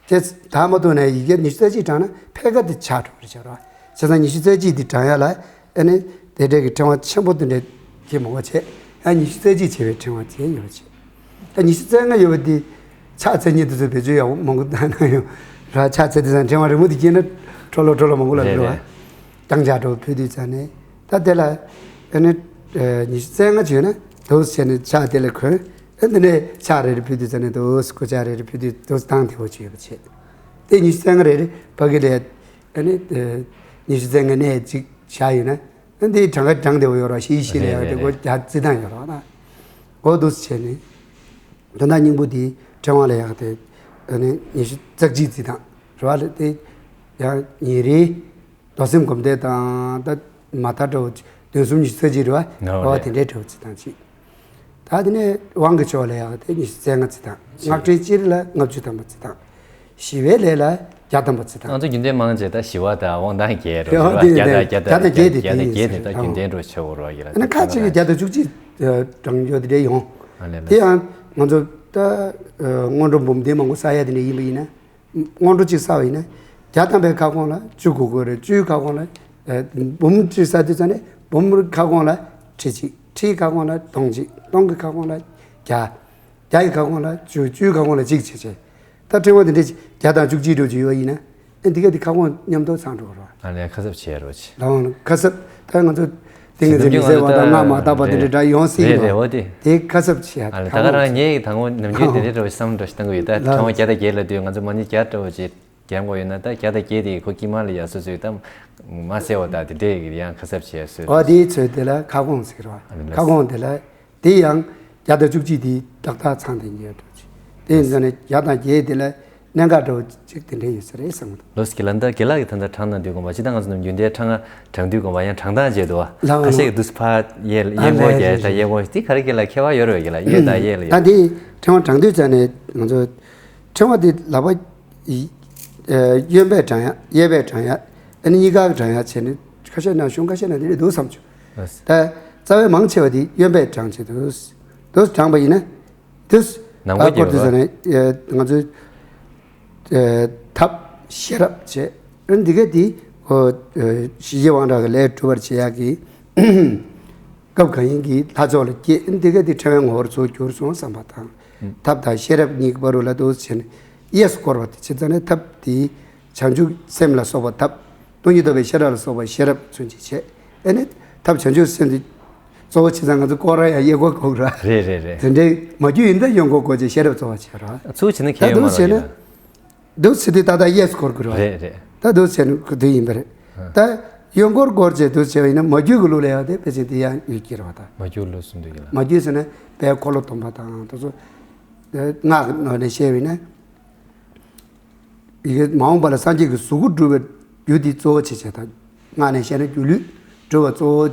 དེ་དག་མ་ཐུག་ན་ཡིག་བརྒྱ་ཉི་ཤུ་རྩ་གཅིག་བགྲང་ན་འཕེལ་ཁ་དེ་ཆག་འགྲོ་གི་རེད་བྱ་རོགས། བྱས་ཙང་ཉི་ཤུ་རྩ་གཅིག་དེ་བགྲང་ཡ་ལ། ཨ་ནི་དེ་འདྲའི་གི་ཕྲེང་བ་ཆེན་པོ་དེ་འདྲའི་གི་མང་པོ་བྱས། ཡང་ཉི་ཤུ་རྩ་གཅིག་བྱས་པའི་ཕྲེང་བ་དེ་ཡོད་བྱས། ད་ཉི་ཤུ་རྩ་ལྔ་ཡོད་པ་དེ་ཕྱག་འཚལ་མཁན་དེ་ཚོ་བེད་སྤྱོད་ཡག་པོ་མང་པོ་བཏང་ན་ཡང་ར། ཕྱག་འཚལ་དུས་ཙང་ཕྲེང་བ་རིང་མོ་དེ་སྐྱེས་ན་འཕྲོ་ལོ་འཕྲོ་ལོ་མང་པོ་ལ་རེད་འགྲོ་བ། རེད། རྐྱང་ཕྱག་འགྲོ་ཕུལ་དུས་ཙང་ནས་ད་དེ་ལ་ཨ་ནི་ཉི་ཤུ་རྩ་ལྔ་བྱས་ན་འདུག་བྱས་ནས་ཕྱག་དེ་ལ་གོན། ཨ་འདི་ནས་ཕྱག་རེ་རེ་ཕུལ་དུས་ཙང་ནས་འདུག་སྐུ་ཕྱག་རེ་རེ་ཕུལ་དུས་འདུག་སྟངས་དེ་བོ་བྱས་པ་བྱས། དེ་ཉི་ཤུ་རྩ་ལྔ་རེ་རེ་ཕ་གི་ལས་ཨ་ནི་ཉི་ཤུ་རྩ་ལྔ་ནས་གཅིག་བཞག་ཡོད་ན། ཨ་འདི་གྲངས་ཀ་གྲངས་དེ་བོ་ཡོད་ར་ཤི་ཤི་ལ་ཡག་དེ་གོ་རྒྱ་རྩི་སྟངས་ཡོད་ར་ན། འོ་འདུག་བྱས་ནས། དོན་དག་སྙིང་པོ་དེ་ཕྲེང་བ་ལ་ཡག་དེ། ཨ་ནི་ཉི་ཤུ་རྩ་གཅིག་རྩི་སྟངས་རེད་བ། ལ་དེ་ཡང་ཉིན་རེའི་རྡོར་སེམས་སྒོམ་བཟླས་དང་ད་མ་མཐའ་འདྲ་བོ་བདུན་གསུམ་ཉི་ཤུ་རྩ་གཅིག་རེད་བ། ཨོ་རེད། དེ་འདྲའི་འདྲ་བོ་རྩི་སྟངས་གཅིག་ད་དེ་ནས་དབང་གི་ཕྱོགས་ལ་ཡག་དེ་ཉི་ཤུ་རྩ་ལྔ་རྩི་སྟངས། སྔགས་ཕྲེང་སྤྱིར་ལ་ལྔ་བཅུ་ཐམ་པ་རྩི་སྟངས། ཞི་བའི་ལས་ལ་བརྒྱ་ཐམ་པ་རྩི་སྟངས། ང་ཚོ་རྒྱུན་ལྡན་མང་ཆེ་ད་ཞི་བ་དང་དབང་ཐང་བརྒྱད་རེད་བ། དེ་བརྒྱ་དང་བརྒྱ་དང་བརྒྱད་དེ་བརྒྱ་དང་བརྒྱད་དེ་ད་རྒྱུན་ལྡན་འགྲོ་ཆེ་བོ་རོགས་ཡིན་ལ། ཨ་ནི་ཁ་ཅིག་གིས་བརྒྱ་དང་བཅུ་གཅིག་བགྲང་རྒྱུ་དེ་འདྲ་ཡོང་། ཨ་ལས་ལ། དེ་ཡང་ང་ཚོ་ད་སྔོན་འགྲོ་འབུམ་སྡེ་མང་པོ་བསགས་ཡ་དེ་འདྲ་ཡིན་པ་ཡིན་ན། སྔོན་འགྲོ་གཅིག་བསགས་པ་ཡིན་ན། བརྒྱ་ཐམ་པའི་ཁ་སྐོང་ལ་བཅུ་དགོས་ཀྱི་རེད། བཅུའི་ཁ་སྐོང་ལ། ཨ་འབུམ་གཅིག་བསགས་དུས་ཙམ་ནས་འབུམ་ཁ་སྐོང་ལ་ཁྲི་གཅིག་ཁྲིའི་ཁ་སྐོང་ལ་སྟོང་གཅིག་སྟོང་གི་ཁ་སྐོང་ལ་བརྒྱ། བརྒྱ་ཡི་ཁ་སྐོང་ལ་བཅུ། བཅུའི་ཁ་སྐོང་ལ་གཅིག་བྱས་བྱས། ད་ཕྲེང་བ་འདི་འདྲས་བརྒྱ་དང་བཅུ་གཅིག་འགྲོ་གི་ཡོད་ཡིན་ན། ཨེ་འདི་ག་འདི་ཁ་སྐོང་མཉམ་དུ་ཚང་འགྲོ་གི་རེད། ཨ་ལས་ཁ་གསབ་བྱས་རོགས་བྱེད། ལའང་ཁ་གསབ་ད་ང་ཚོ་ཏིང་ངེ་འཛིན་མི་གསལ་བ་དང་སྔགས་མ་དག་པ་འདི་འདྲ་འདྲ་ཡོང་སྲིད་ཀྱི་རེད། རེད་རེད། འོ་དེ། དེ་ཁ་གསབ་བྱེད་ཡ། ཨ་ལས་ད་ག་རང་ངས་དང་པོ་ནམ་རྒྱུན་འདི་འདྲས་འགྲོ་བསམ་འགྲོ་ཞིག་བཏང་གི་ཡོད། ད་ལ་ཕྲེང་བ་བརྒྱ་དང་བརྒྱད་ལ་དུས་ང་ཚོ་མ་ཎི་བརྒྱ་འདྲ་བོ་ཅིག་རྒྱག་དགོས་ཡོད་ན། ད་བརྒྱ་དང་བརྒྱད་དེ་ཁོ་དཀྱིལ་མ་ལ་ཡ་སོ་སོའི་ད་མ་གསལ་བ་དང་དེ་འདྲས་ཀྱི་ཡང་ཁ་གསབ་བྱས་སོ། ཨ་དེའི་ཚོད་དེ་ལ་ཁ་སྐོང་ཟེར་བ། ཨ་ནི་ཁ་སྐོང་དེ་ལ་དེ་ཡང་བརྒྱ་དང་བཅུ་གཅིག་དེ་ཏག་ཏག་ཚང་དེ་ཉེ་འགྲོ་ཅིག་དེ་ཡིན་ཙང་ནས་བརྒྱ་དང་བརྒྱད་དེ་ལ་གནད་འགག་འདྲ་བོ་ཅིག་དེ་འདྲས་ཡོད་ས་རེད་བསམ་གི་འདུག་ལོ་སི་ཀི་ལ་འདི་དགེ་ལགས་ཀྱི་ད་ལྟ་བགྲང་གནང་དུས་དགོངས་པ་ཅི་ད་ང་ཚོ་ནམ་རྒྱུན་དེ་ཕྲེང་བ་བགྲང་དུས་དགོངས་པ་ཡང་བགྲང་སྟངས་བྱས་འདུག་བ། ལགས་ཁ་ཤས་ཀྱི་དུས་སུ་ཕར་གཡས་ཨ་གཡས་སྐོར་ལས་རེད་རེད། ད་གཡས་སྐོར་དེ་ག་རེ་དགེ་ལགས་ཁྱད་པར་ཡོད་རེད་བ། དགེ་ལགས་གཡས་དང་གཡས་ལ་ཡ། ད་དེ་ཕྲེང་བ་བགྲང་དུས་ཙང་ནས་ང་ཚོ་ཕྲེང་བ་དེ་ལག་པ་ཡི་ཨ་གཡོན་པས་བགྲང་ཡ། གཡས་པས་བགྲང་ཡ། ཨ་ནི་གཉིས་ཀ་བགྲང་ཡ་བྱས་ནས་ཁ་ཤས་ན་གཞུང་ཁ་ཤས་ན་དེ་འདྲས་འདུག་བསམ་བྱུང་། ལགས། ད་རྩ་བའི་མང་ཆེ་བ་དེ་གཡོན་པས་བགྲང་བྱས་འདུག་འདུག་བགྲངས་པ་ཡིན་ན། དུས་ནང་པ་ཨ་སྐོར་དུས་ཟེར་ནས་ང་ཚོའི་ཐབས་ཤེས་རབ་བྱས། འདི་ག་དེ་ཞི་རྒྱས་དབང་དྲག་གི་ལས་སྒྲུབ་པར་བྱེད་ཡག་གི་སྐབས་གང་ཡིན་གྱི་ལྷ་ཚོགས་ལ་སྐྱེས། འདི་ག་དེ་ཕྲེང་བའི་ངོ་བོར་ཚུར་གྱུར་སོང་བསམ་པ་དང་། ཐབས་དང་ཤེས་རབ་གཉིས་ཀྱི་བར་དུ་ལ་འདུག་བྱས་ནས་གཡས་སུ་བསྐོར་བ་དེ་བྱས་ཙང་ནས་ཐབས་དེ་བྱང་ཆུབ་སེམས་ལ་སོགས་པ་ཐབས། སྟོང་ཉིད་རྟོགས་པའི་ཤེས་རབ་ལ་སོགས་པ་ཤེས་རབ་མཚོན་བྱེད་བྱས། ཨེ་ནི་ཐབས་བྱང་ཆུབ་སེམས་དེ་གཙོ་བོ་བྱས་ཙང་ང་ཚོ་སྐོར་ར་ཡང་གཡས་སྐོར་སྐོར་ར། རེད་རེད་རེད། དེ་འདྲའི་མ་རྒྱུད་ཡིན་ད་གཡོན་སྐོར་སྐོར་བྱས་ཤེས་རབ་གཙོ་བོ་བྱས་ར། ཚུར་བྱས་ན་ད་ཁྱད་ཡོད་མ་འདུག་རེད་བྱས་ན། ཡིན་ན། འདུག་བྱས་དུས་ད་ལྟ་གཡས་སུ་སྐོར་དགོས་ར། རེད་རེད། ད་འདུག་བྱས་ན་དེ་ཡིན་པ་རེད། ད་གཡོན་སྐོར་སྐོར་བྱས་འདུག་བྱས་པ་ཡིན་ན་མ་རྒྱུད་ཀྱི་ལུགས་ལ་ཡང་དེ་ཕལ་ཆེར་དེ་ཡང་ཡོད་ཀྱི་རེད་བ་ད། མ་རྒྱུད་ལུགས་སུ་འདུག་གི་ལ། མ་རྒྱུད་ཟེར་ན་དཔལ་འཁོར་ལོ་སྡོམ་པ་དང་དེ་ཚོ། སྔགས་ནང་ནས་བཤད་པ་ཡིན་ན། ཡི་གེ་མ་འོངས་པ་ལ་སངས་རྒྱས་ཀྱི་གཟུགས་སྐུ་འགྲུབ་པའི་རྒྱུ་དེ་གཙོ་བོ་བྱེད་བྱེད་དང་། སྔགས་ནས་བཤད་ན་སྒྱུ་ལུས་འགྲུབ་པ་གཙོ་བོ་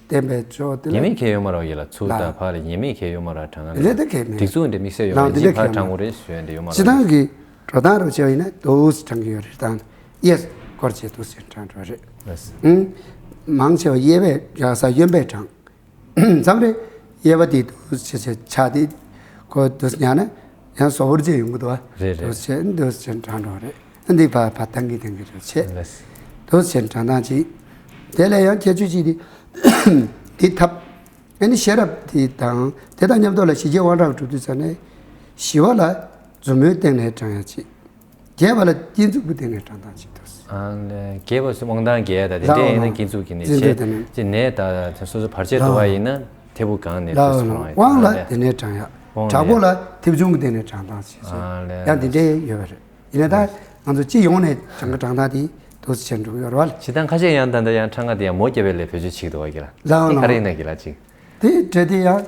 བསྟན་པའི་ཕྱོགས་དེ་ལ། ཉེས་དམིགས་ཁྱད་ཡོད་མ་རེད་ཡིན་ལ། ཚུར་ལ། དང་ཕར་ལ་ཉེས་དམིགས་ཁྱད་ཡོད་མ་རེད་དྲང་ང་ལ། དེ་ལས་ད་ཁྱད་མེད། སྒྲིག་འཛུགས་འདི་དམིགས་བསལ་ཡོད་ལ། ལ་དེ་ཉིན་འདྲ་ཕར་ཁྱད་དྲང་མེད། དགོས་རེད་ཞུ་ཡ་འདི་ཡོད་མ་རེད། སྤྱི་བཏང་གི་འགྲོ་སྟངས་རོགས་བྱས་པ་ཡིན་ན་འདུག་སེ་དྲང་གི་ཡོད་རེད་དང་། གཡས་སྐོར་བྱས་འདུག་སེ་དྲང་འགྲོ་རེད། ལགས་སོ། ཨང་། མང་ཆེ་བ་གཡས་པས་ཡག་ས་གཡོན་པས་དྲང་། མཚམས་རེ་གཡས་པ་དེ་འདུག་སེ་བྱས་ཆ་དེ་ཁོ་འདུག་སེ་ཉར་ན་ཡང་བཟོ་བོར་བྱས་ཡོང་གི་འདུག་བ། རེད་རེད། འདུག་སེ་འདུག་སེ་དྲང་འགྲོ་རེད། འདི་ཕར་ཕར་བཏང་གི་བཏང་གི་རེད་བྱས། ལགས་སོ། འདུག་སེ་དྲང་སྟངས་ཅིག་དེ་ལས་ཡང་ཁྱད་ཆོས་ཅིག་དེ་དེ་ཐབས། ཨ་ནི་ཤེས་རབ་དེ་དང་དེ་དང་མཉམ་དུ་ལ་ཞི་རྒྱས་དབང་དྲག་གྲུབ་དུས་ཙ་ནས་ཞི་བ་ལ་མཛུབ་མོའི་སྟེང་ནས་དྲང་ཡ་ཅིག་རྒྱས་པ་ལ་བསྐྱེད་རྫོགས་ཀྱི་སྟེང་ནས་དྲང་ཐང་བྱེད་དོ། ཨ་ལས། རྒྱས་པ་སུ་དབང་ཐང་རྒྱས་ད་དེ་ལའོ་འདྲ་ཡིན་ན་ལའོ། བསྐྱེད་རྫོགས་ཀྱི་ནས་བསྐྱེད་རྫོགས་བྱེད་དེ་ནས། ཅེས་ནས་ད་སོ་སོ་བར་ཆད་ལའོ་དོར་བ་ཡིན་ན་དེ་བུ་གང་ནས་ལའོ་དེ་ལའོ། སོང་བ་ཡིན་དབང་ལ་ད་དེ་ནས་དྲང་ཡག་དབང་དྲག་པོ་ལ་ཐེབས་ཆུང་གི་སྟེང་ནས་དྲང་ཐང་བྱེད་ཨ་ཚུལ་ལས། ཡང་དེ་འདྲའི་ཡོད་པ་རེད། ཡིན་ན་ད་ང་ཚོ་སྤྱི་ཡོངས་ནས་གྲངས་ཀ་དྲང་ཐང་དེ་འདུག་སེ་བྱས་འགྲོ་གི་ཡོད་རེད་བ། ལ་ཇི་ལྟར་ཁ་ཤས་ཡང་ད་ལྟ་ཡང་ཕྲེང་བ་དེ་ཡང་མོ་རྒྱབ་པའི་ལས་བེད་སྤྱོད་བྱེད་ཀྱི་འདུག་བ་གི་ལ། ལའོ་དེ་ག་རེ་ལའོ། ཡིན་ན་གི་ལ་ཅིག་དེ་འདྲ་དེ་ཡང་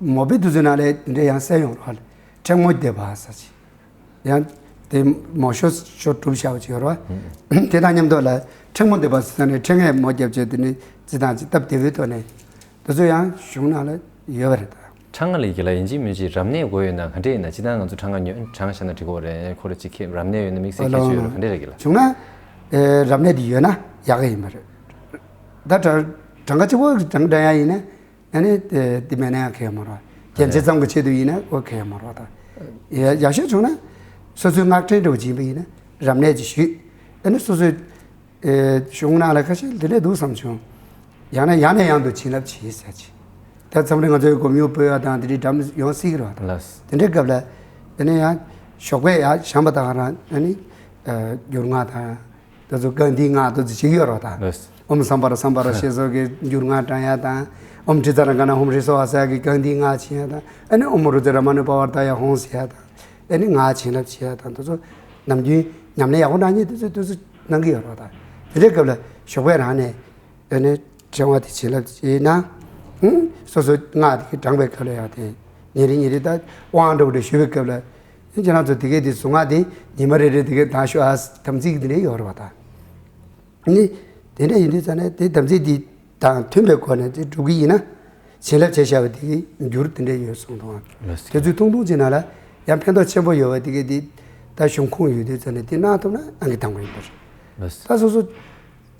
མོ་པའི་དུས་ཚོད་ནང་ལས་དེ་འདྲ་ཡང་གསལ་ཡོང་རེད་བ། ཕྲེང་མོ་རྒྱབ་པ་ཟེར་ཅིག་ཡང་དེ་མོ་ཤོ་ཤོ་གྲུབ་བྱ་བ་ཅིག་ཡོད་རེད་བ། དེ་དང་མཉམ་དུ་ལ་ཕྲེང་མོ་འདེབས་པ་ཟེར་ནས་ཕྲེང་ངས་མོ་རྒྱབ་བྱས་དེ་ནི་ཅི་དང་ཅི་སྟབས་བདེ་བོའི་ཐོག་ནས་དེ་ཚོ་ཡང་གཞུང་ནང་ལ་ཡོད་པ་རེད་ད། ཕྲེང་ང་ལ་གི་ལ་ཡིན་གཅིག་མིན་གཅིག་རབ་གནས་དགོས་ཡོད་ན་ག་འདྲས་ཡིན་ན། ཅི་ལྟར་ང་ཚོ་ཕྲེང་ང་ཉོ་ཕྲེང་བཞག་ན་འགྲིག་གི་རེད། ཁོ་ར་ཅིག་ཁེ་རབ་གནས་ཡོད་ན་དམིགས་བསལ་ཁྱད་ཆོས་ཡོད་རེད། ག་འདྲས་རེད་གི་ལ། བྱུང་ན་ཨེ་རབ་གནས་དེ་ཡོད་ན་ཡག་གི་ཡིན་པ་རེད། ད་གྲངས་གྲངས་ཀ་གཅིག་པོ་གྲངས་ཀ་འདྲ་ཡག་ཡིན་ན། ཨ་ནི་དེ་དེ་མེད་ན་ཡང་ཁེ་མ་རོགས། རྒྱན་ཆ་ཙམ་གྱི་ཆེད་དུ་ཡིན་ན་ཨོ་ཁེ་མ་རོགས་ད། ཡ་ཡག་ཤོས་བྱུང་ན་སོ་སོའི་སྔགས་ཕྲེང་འདྲ་བོ་བྱིན་པ་ཡིན་ན་རབ་གནས་ཀྱི་ཞུས། ཨ་ནི་སོ་སོའི་ཨེ་གཞུང་ནང་ལ་ཁ་ཤས་འདི་འདྲས་འདུག་བསམ་བྱུང་། ཡང་ན་ཡང་ནས་ཡང་དུ་བྱིན་རླབས་བྱེད་ཟེར་གྱི། ད་མཚམས་རེ་ང་ཚོའི་སྒོམ་ཡུལ་སྤོས་པ་དང་དེ་འདྲའི་འགྲམ་ཡོང་སྲིད་ཀྱི་རེད་བ། ལགས། དེ་འདྲའི་སྐབས་ལ་ཨ་ནི་ཡང་ཞོགས་པས་ཡར་བཞེངས་པ་དང་རང་ཨ་ནི་ཨ་འགྱུར་སྔགས་དང་། དེ་ཚོ་རྐང་མཐིལ་སྔགས་དེ་ཚོ་བྱེད་ཀྱི་ཡོད་རེད་ད། ལགས། ཨོཾ་སམྦྷ་ར་སམྦྷ་ར་ཞེས་སོགས་ཀྱི་འགྱུར་སྔགས་བགྲང་ཡ་དང་། ཨོཾ་ཏྲི་ཙ་ར་ག་ན་ཧཱུྃ་ཧྲཱིཿ་སྭཱ་ཧཱ་ཟེར་ཡ་གི་རྐང་མཐིལ་སྔགས་བྱེད་ཡ་དང་། ཨ་ནི་ཨོཾ་རུ་ཙ་ར་མ་ཎི་པ་བར་ཏ་ཡ་ཧཱུྃ་ཟེར་ཡ་དང་། ཨ་ནི་སྔགས་བྱིན་རླབས་བྱེད་ཡ་དང་དེ་ཚོ་ནམ་རྒྱུན་ཉམས་ལེན་ཡག་པོ་གནང་མཁན་དེ་ཚོས་དེ་ཚོ་གནང་གི་ཡོད་རེད་ད། དེ་འདྲའི་སྐབས་ལ་ཞོགས་པའི་རང་ནས་ཨ་ནི་ཕྲེང་བ་དེ་བྱིན་རླབས་བྱེད་ན། ཧུམ། སོ་སོ་སྔགས་དེ་གི་བགྲངས་པའི་སྐབས་ལ་ཡང་དེ་ཉིན་རེ་ཉིན་རེ་ད་དབང་འདྲ་བོ་འདྲ་ཞུ་བའི་སྐབས་ལ། ཁྱེད་རང་ཚོ་དེ་གའི་དེ་གཟུངས་སྔགས་དེ་ཉི་མ་རེ་རེ་དེ་གའི་བགྲངས་ཤོག་ཨ། དམ་ཚིག་དེ་འདྲ་ཡོད་རེད་བ་ད། ནི། དེ་འདྲ་ཡིན་དུས་ཙང་ནས་དེ་དམ་ཚིག་འདི་དང་མཐུན་པའི་སྒོ་ནས་དེ་སྒྲུབ་ཀྱི་ཡིན་ན། བྱིན་རླབས་བྱས་བཞག་པ་དེ་གི་འགྱུར་དེ་འདྲ་ཡོད་གསུངས་འདུག་ཨང་། ལགས་སོ། དེ་ཚོའི་ཐུང་ཐུང་ཅིག་ནང་ལ་ཡང་ཕན་ཐོགས་ཆེན་པོ་ཡོད་པ་དེ་གི་དེ་ད་གཞུང་ཁུངས་ཡོད་དུས་ཙང་ནས་དེ་གནང་ཐུབ་ན་ཨང་ཀི་དང་པོ་ཡིན་པ་རེད། ལགས་སོ། ད་སོ་སོ་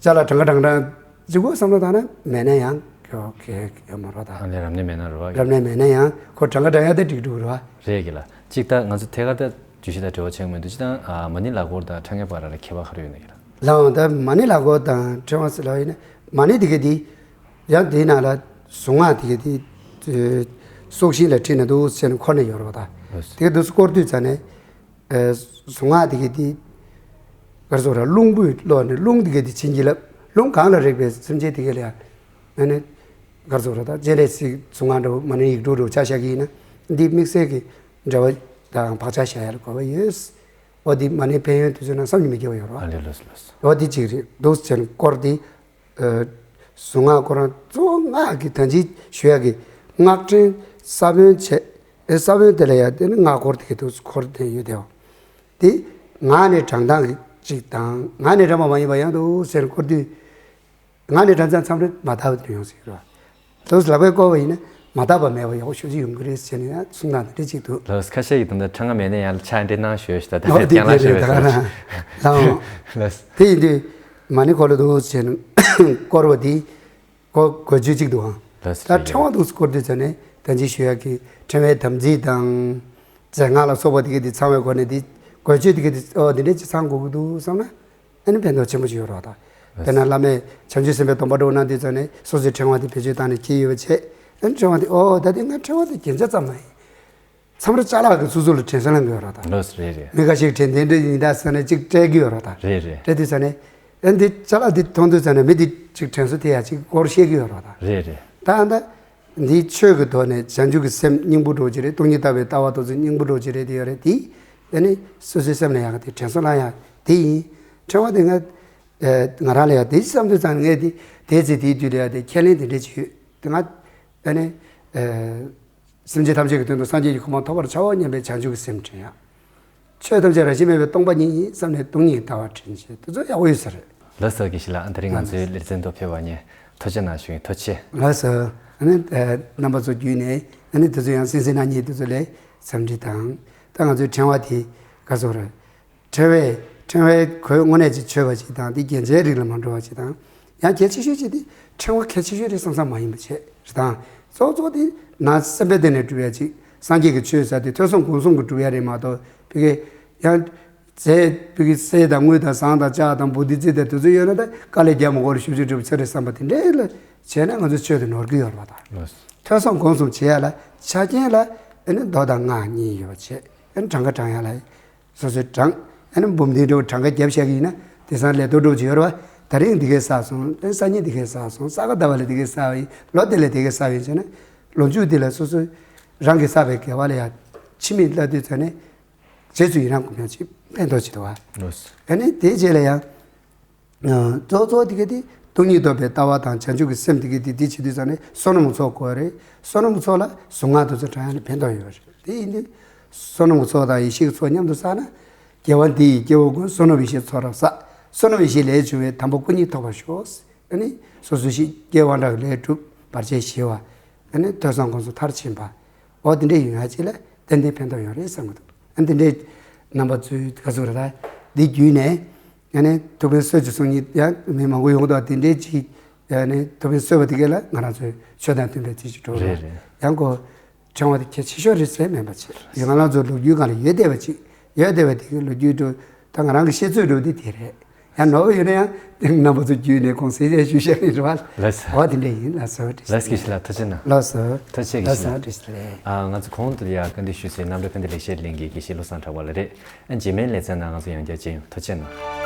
ཅ་ལག་གྲངས་ཀ་གྲངས་གྲངས་གཅིག་པོ་བསམ་བློ་བཏང་ན་མེད་ན་ཡང་ཁྱོ་གས་ཡོད་མ་རེད་ད། ཨ་ལས། རབ་གནས་མེད་ན་རེད་བ། རབ་གནས་མེད་ན་ཡང་ཁོ་གྲངས་ཀ་གྲངས་ཡག་དེ་འགྲིག་འགྲིག་རེད་བ། རེད་གི་ལ། གཅིག་ད་ང་ཚོ་ཐད་ཀར་ད་བརྗོད་གཞི་དང་འབྲེལ་བ་ཆེན་པོ་མི་འདུག་སྤྱིར་བཏང་ཨ་མ་ཎི་ལག་འཁོར་དང་ཕྲེང་བའི་བར་ལ་ཁྱད་པར་ག་རེ་ཡོད་ན་གི་ལ། ལའོ། ད་མ་ཎི་ལག་འཁོར་དང་ཕྲེང་བ་ཟེར་ལབ་ཡིན་ན་མ་ཎི་དེ་ག་དེ་ཡང་དེའི་ནང་ལ་གཟུངས་སྔགས་དེ་ག་དེ་སྲོག་ཤིང་ལ་ཁྲིད་ན་འདུག་ཟེར་ནས་འཁོར་ནས་ཡོད་རེད་བ་ད། ལགས་སོ། དེ་ག་དུས་སུ་བསྐོར་དུས་ཙ་ནས་ཨ་གཟུངས་སྔགས་དེ་ག་དེ་ག་རེ་ཟེར་ར་རླུང་བུས་ཀློག་ནས་རླུང་དེ་ག་དེ་བྱིན་གྱིས་བརླབས། རླུང་གང་ལ་རེག་པའི་སེམས་ཅན་དེ་ག་ལ་ཡང་ཨ་ནི་ག་རེ་ཟེར་ར་ད་སྤྱན་རས་གཟིགས་གཟུངས་སྔགས་འདྲ་བོ་མ་ཎི་ཡིག་དྲུག་འདྲ་བོ་ཆ་བཞག་གི་ཡིན་ན་འདི་དམིགས་བསལ་གྱི་འབྲེལ་བ་དང་བག་ཆགས་བཞག་ཡ་ལ་གོ་བ་ཡོད། འོ་འདི་མ་ཎི་ཕན་ཡོན་དུས་ཚོད་ན་བསམ་གྱིས་མི་ཁྱབ་པ་ཡོད་རེད་བ། ཨ་ལས། ལགས་སོ། ལགས་སོ། འོ་འདི་གཅིག་རེད། འདུག་སེ་བྱས་ནས་སྐོར་འདི་ཨ་གཟུངས་སྔགས་ཁོ་རང་གཙོ་བོ་སྔགས་ཀྱི་ད་ཅི་ཞུ་ཡག་གི་སྔགས་ཕྲེང་ས་བོན་བྱས། ཨེ་ས་བོན་དེ་ལ་ཡ་དེ་ནི་སྔགས་འཁོར་དེ་གི་འདུག་སེ་འཁོར་དེ་ཡོད་དེ་བ། དེ་ངག་ནས་བགྲང་སྟངས་ཀྱི་གཅིག་དང་ངག་ནས་བགྲངས་པ་མ་ཡིན་པ་ཡང་འདུག་སེ་བྱས་ནས་སྐོར་དུས། ངག་ནས་བགྲངས་ཙང་མཚམས་རེ་མ་དག་པ་དེ་ཡོང་སྲིད་རེད་བ། དུས་ལག་པས་བསྐོར་བ་ཡིན་ན་མ་དག་པ་མེད་པ་ཡག་པོ་ཞེ་པོ་ཅིག་ཡོང་གི་རེད་ཟེར་ནས་ཡང་གསུང་སྟངས་དེ་འདྲ་ཅིག་འདུག་ལགས། ཁ་ཤས་ཀྱིས་ད་ལྟ་ཕྲེང་བ་མེད་ན་ཡང་ཕྱག་འདྲེ་གནང་ཞུས་ཤག་ད་ལྟ་ཨོ་དེ་རྐྱང་ལག་དེ་ཞུས་རེད། ད་ག་རང་ལའོ། ལགས། དེ་ཡིན་དུས་མ་ཎི་འཁོར་ལོ་འདུག་ཟེར་ནས་བསྐོར་བ་དེ་གོ་དགོས་བཅུད་ཅིག་འདུག་ཨང་། ལགས། ད་ཕྲེང་བ་འདུག་སེ་བསྐོར་དུས་ཙ་ནས་ད་ཅི་ཞུ་ཡག་གི་ཕྲེང་བའི་དམ་ཚིག་དང་རྫས་སྔགས་ལ་སོགས་པ་དེ་ག་དེ་ཚང་བའི་སྒོ་ནས་དེ་དགོས་བཅུད་དེ་ག་དེ་ཨོ་དེ་འདྲ་ཅིག་ཚང་དགོས་ཀྱི་འདུག་བསམ་ན། ཨ་ནི་ཕན་ཐོགས་ཆེན་པོ་ཅིག་ཡོད་རེད་བ་ད། དཔེར་ན་བླ་མས་བྱང་ཆུབ་སེམས་དཔའི་སྡོམ་པ་འདྲ་བོ་གནང་དུས་ཙང་ནས་སོ་སོའི་ཕྲེང་བ་དེ་བེད་སྤྱོད་བཏང་ནས་འཁྱེར་ཡོད་པ་བྱས། ཨ་ནི་ཕྲེང་བ་དེ་ཨོ་ད་དེ་ང་ཕྲེང་བ་དེ་རྒྱན་ཆ་ཙམ་མ་ཡིན། མཚམས་རེ་ཅ་ལག་གི་སོ་སོ་ལ་དྲན་གསོ་ལེན་གྱི་ཡོད་རེད་ད། ལགས་སོ། རེད་རེད། མི་འགའ་ཞིག་དྲན་དེ་འདྲ་ཡིན་ད་ཟེར་ནས་ཅིག་སྤྲད་ཀྱི་ཡོད་རེད་ད། རེད་རེད། སྤྲད་དུས་ཙང་ནས་ཨ་འདི་ཅ་ལག་འདི་མཐོང་དུས་ཙང་ནས་མི་འདི་ཅིག་དྲན་གསོ་དེ་ཡ་ཅིག་སྐོར་བཤད་ཀྱི་ཡོད་རེད་ད། རེད་རེད། ད་ཨ་ད། འདིའི་ཆོས་ཀྱི་ཐོག་ནས་བྱང་ཆུབ་ཀྱི་སེམས་སྙིང་པོ་འདྲ་བོ་ཅིག་རེད། སྟོང་ཉིད་ལྟ་བའི་ལྟ་བ་དེ་ཚོ་སྙིང་པོ་འདྲ་བོ་ཅིག་རེད་དེ་ཡོད་རེད་དེ། ཨ་ནི་སོ་སོའི་སེམས་ལ་ཡག་དེ་དྲན་གསོ་ལ་ཡག་དེ་ཡིན། ཕྲེང་བ་དེ་ང་ཨ་ང་རང་ལ་ཡག་དེ་བསམ་དུས་ཙང་ངས་དེ་དེ་ཚེ་དེའི་དུས་ལ་ཡག་དེ་ཁས་ལེན་དེ་འདྲ་ཅིག་ཡོད་དེ། ང་ཨ་ནི་ཨ་སེམས་ཅན་ཐམས་ཅད་ཀྱི་དོན་དུ་སངས་རྒྱས་ཀྱི་གོ་འཕང་ཐོབ་པར་བྱའོ་སྙམ་པའི་བྱང་ཆུབ་ཀྱི་སེམས་དྲན་ཡག་ཆོས་ཐམས་ཅད་རང་བཞིན་མེད་པའི་སྟོང་པ་ཉིད་ཡིན་བསམ་ནས་སྟོང་ཉིད་ལྟ་བ་དྲན་བྱེད་དེ་ཚོ་ཡག་པོ་ཡོད་ས་རེད། ལགས་སོ། དགེ་བཤེས་ལགས། དེ་རིང་ང་ཚོའི་ལེ་ཚན་དུ་ཕེབས་པ་ཉིད་ཐུགས་རྗེ་གནང་ཞུ་ཡིན། ཐུགས་རྗེ་ཆེ། ལགས་སོ། ཨ་ནི་ཨ་རྣམ་པ་ཚོ་བརྒྱུད་ནས་ཨ་ནི་དེ་ཚོ་ཡང་གསན་གཟིགས་གནང་མཁན་དེ་ཚོ་ལ་འཚམས་འདྲི་དང་། ད་ང་ཚོའི་ཕྲེང་བ་དེ་ག་ཚོད་རེད། ཕྲེང་བའི་ཕྲེང་བའི་གོས་དངོས་གནས་ཀྱི་མཆོད་པ་ཅིག་དང་དེ་རྒྱན་ཆའི་རིགས་ལ་མ་འགྲོ་བ་ཅིག་དང་། ཡང་གལ་ཆེ་ཤོས་ཅིག་དེ་ཕྲེང་བ་གལ་ཆེ་ཤོས་རེད་བསམ་བསམ་མ་ཡིན་པ་བྱས་རེད་དང་། གཙོ་གཙོ་དེ་ནང་སེམས་པའི་སྟེང་ནས་སྒྲུབ་ཡ་ཅིག་སངས་རྒྱས་ཀྱི་ཆོས་ཟེར་དེ་ཐོས་བསམ་སྒོམ་གསུམ་གྱིས་སྒྲུབ་ཡ་རེད་མ་གཏོགས་ཕ་གི་ཡང་རྫས་ཕ་གི་གསེར་དང་དངུལ་དང་ཟངས་དང་ལྕགས་དང་བོ་དྷི་ཙིཏྟ་དེ་ཚོ་ཡོད་ན་ད་དཀའ་ལས་རྒྱག་མི་དགོས་རེད། ཞུ་ཞུ་སྒྲུབ་ཚར་རེད་བསམ་པ་དེ་འདྲའི་ལ་བྱས་ན་ང་ཚོའི་ཆོས་དེ་ནོར་གི་ཡོད་རེད་བ་ད། ལགས་སོ། ཐོས་བསམ་སྒོམ་གསུམ་བྱེད་ཡ་ལ་ཆ་རྐྱེན་ལ་ཨ་ནི་མདོ་དང་སྔགས་གཉིས་ཡོད་པ་བྱས། ཨ་ནི་གྲངས་ཀ་བགྲང་ཡ་ལ། སོ་སོའི་གྲངས་ཨ་ནི་འབུམ་སྡེ་འགྲོ་གྲངས་ཀ་བརྒྱབ་བཞག་གི་ཡིན་ན་དེང་སང་ལས་གཏོད་འགྲོ་བྱེད་ཡོད་རེད་བ། ད་རིང་འདི་གས་བསགས་སོང་། ཨ་ནི་སང་ཉིན་འདི་གས་བསགས་སོང་། ས་ག་ཟླ་བ་ལ་འདི་གས་བསགས་པ་ཡིན། ལོ་དེ་ལ་འདི་གས་བསགས་པ་ཡིན་ཟེར་ན། ལོ་མཇུག་འདི་ལ་སོ་སོ་རང་གིས་བསགས་པའི་དགེ་བ་ལ་ཡང་ཕྱི་མིག་ལྟ་དུས་ཙ་ནས་རྗེས་སུ་ཡི་རང་སྒོམ་ཡང་ཅིག་ཕན་ཐོགས་ཅིག་འདུག་བ། ལོས། ཨ་ནི་དེའི་རྗེས་ལ་ཡང་། གཙོ་གཙོ་དེ་ག་དེ་སྟོང་ཉིད་རྟོགས་པའི་ལྟ་བ་དང་བྱང་ཆུབ་ཀྱི་སེམས་དེ་ག་དེ་དེ་བྱེད་དུས་ཙ་ནས་བསོད་ནམས་ཚོགས་དགོས་རེད། བསོད་ནམས་ཚོགས་ལ་གཟུངས་སྔགས་དེ་ཚོ་བགྲང་ཡ་ནི་ཕན་ཐོགས་ཡོད་རེད། དེ་ཡིན་དུས་བསོད་ནམས་ཚོགས་དང་ཡེ་ཤེས་ཀྱི་ཚོགས་མཉམ་དུ་བསགས་ན། དགེ་བ་འདི་ཡིས་སྐྱེ་བོ་ཀུན། བསོད་ནམས་ཡེ་ཤེས་ཚོགས་རབ་བསགས། བསོད་ནམས་ཡེ་ཤེས་ལས་བྱུང་བའི། དམ་པ་སྐུ་གཉིས་ཐོབ་པར་ཤོག། ཨ་ནི་སོ་སོ་ཞིག་སྐྱེ་བ་འདྲ་བའི་ལས་སྒྲུབ། བར་ཆད་ཞི་བ། ཨ་ནི་ཐོས་བསམ་སྒོམ་གསུམ་མཐར་ཕྱིན་པ། འོ་དེ་འདྲས་ཡོང་ཡ་ཅིག་ལ་ཏན་ཏན་ཕན་ཐོགས་ཡོང་རེད་བསམ་གྱི་འདུག། ཨ་ནི་དེ་འདྲས་རྣམ་པ་ཚོས་ག་ཚོད་རེད་ད། འདི་བརྒྱུད་ནས། ཨ་ནི་ཐུབ་པའི་གསོལ་གྱི་གསུང་ཉིད་ཡང་མི་མང་པོ་ཡོང་འདུག། དེ་འདྲས་ཅིག་ཨ་ནི་ཐུབ་པའི་གསོལ་བ་དེ་གས་ལ་ང་རང་ཚོའི་ཆོས་དང་མཐུན་པའི་ཚིག་ཅིག་འགྲོ་རེད། རེད་རེད། ཡང་གོ། ཕྲེང་བ་དེ་གལ་ཆེ་ཤོས་རེད་ཟེར་མིན་པ་ཅིག་ཡོད། ང་རང་ཚོ་ལོ་རྒྱུས་སྒང་ལ་ཡོད་བསྡད་པ་ཅིག། ཡོད་བསྡད་པ་དེ་གི་ལོ་རྒྱུས་འགྲོ། ད་ང་རང་གི་ཤེས་ཚོད་འགྲོ་དེ་དེ་རེད། ཡང་ནོར་བ་ཡོད་ན་ཡང་རྣམ་པ་ཚོ་བརྒྱུད་ནས་ཁུངས་གསལ་གསལ་ཞུ་བཞག་ནས་རེད་བ། ལགས་སོ། འོ་དེ་འདྲས་ཡིན། ལགས་སོ། བཀྲ་ཤིས་བདེ་ལེགས། ལགས་སྐྱིད་ཤི་ལགས། ཐུགས་རྗེ་གནང་། ལགས་སོ། ཐུགས་རྗེ་ཆེ། ལགས་སོ། བཀྲ་ཤིས་བདེ་ལེགས། ཨ། ང་ཚོ་གོང་དུ་ཡང་བཀའ་འདྲི་ཞུས་སའི་རྣམ་གྲོལ་ཕན་བདེ་ལེགས་བཤད་གླིང་གི་དགེ་བཤེས་བློ་བཟང་གྲགས་པ་ལགས་རེད། ཨ། རྗེས་མའི་ལེ་ཚན་ནང་ང་ཚོ་ཡང་བསྐྱར་མཇལ་ཡོང་། ཐུགས་རྗེ་གནང་།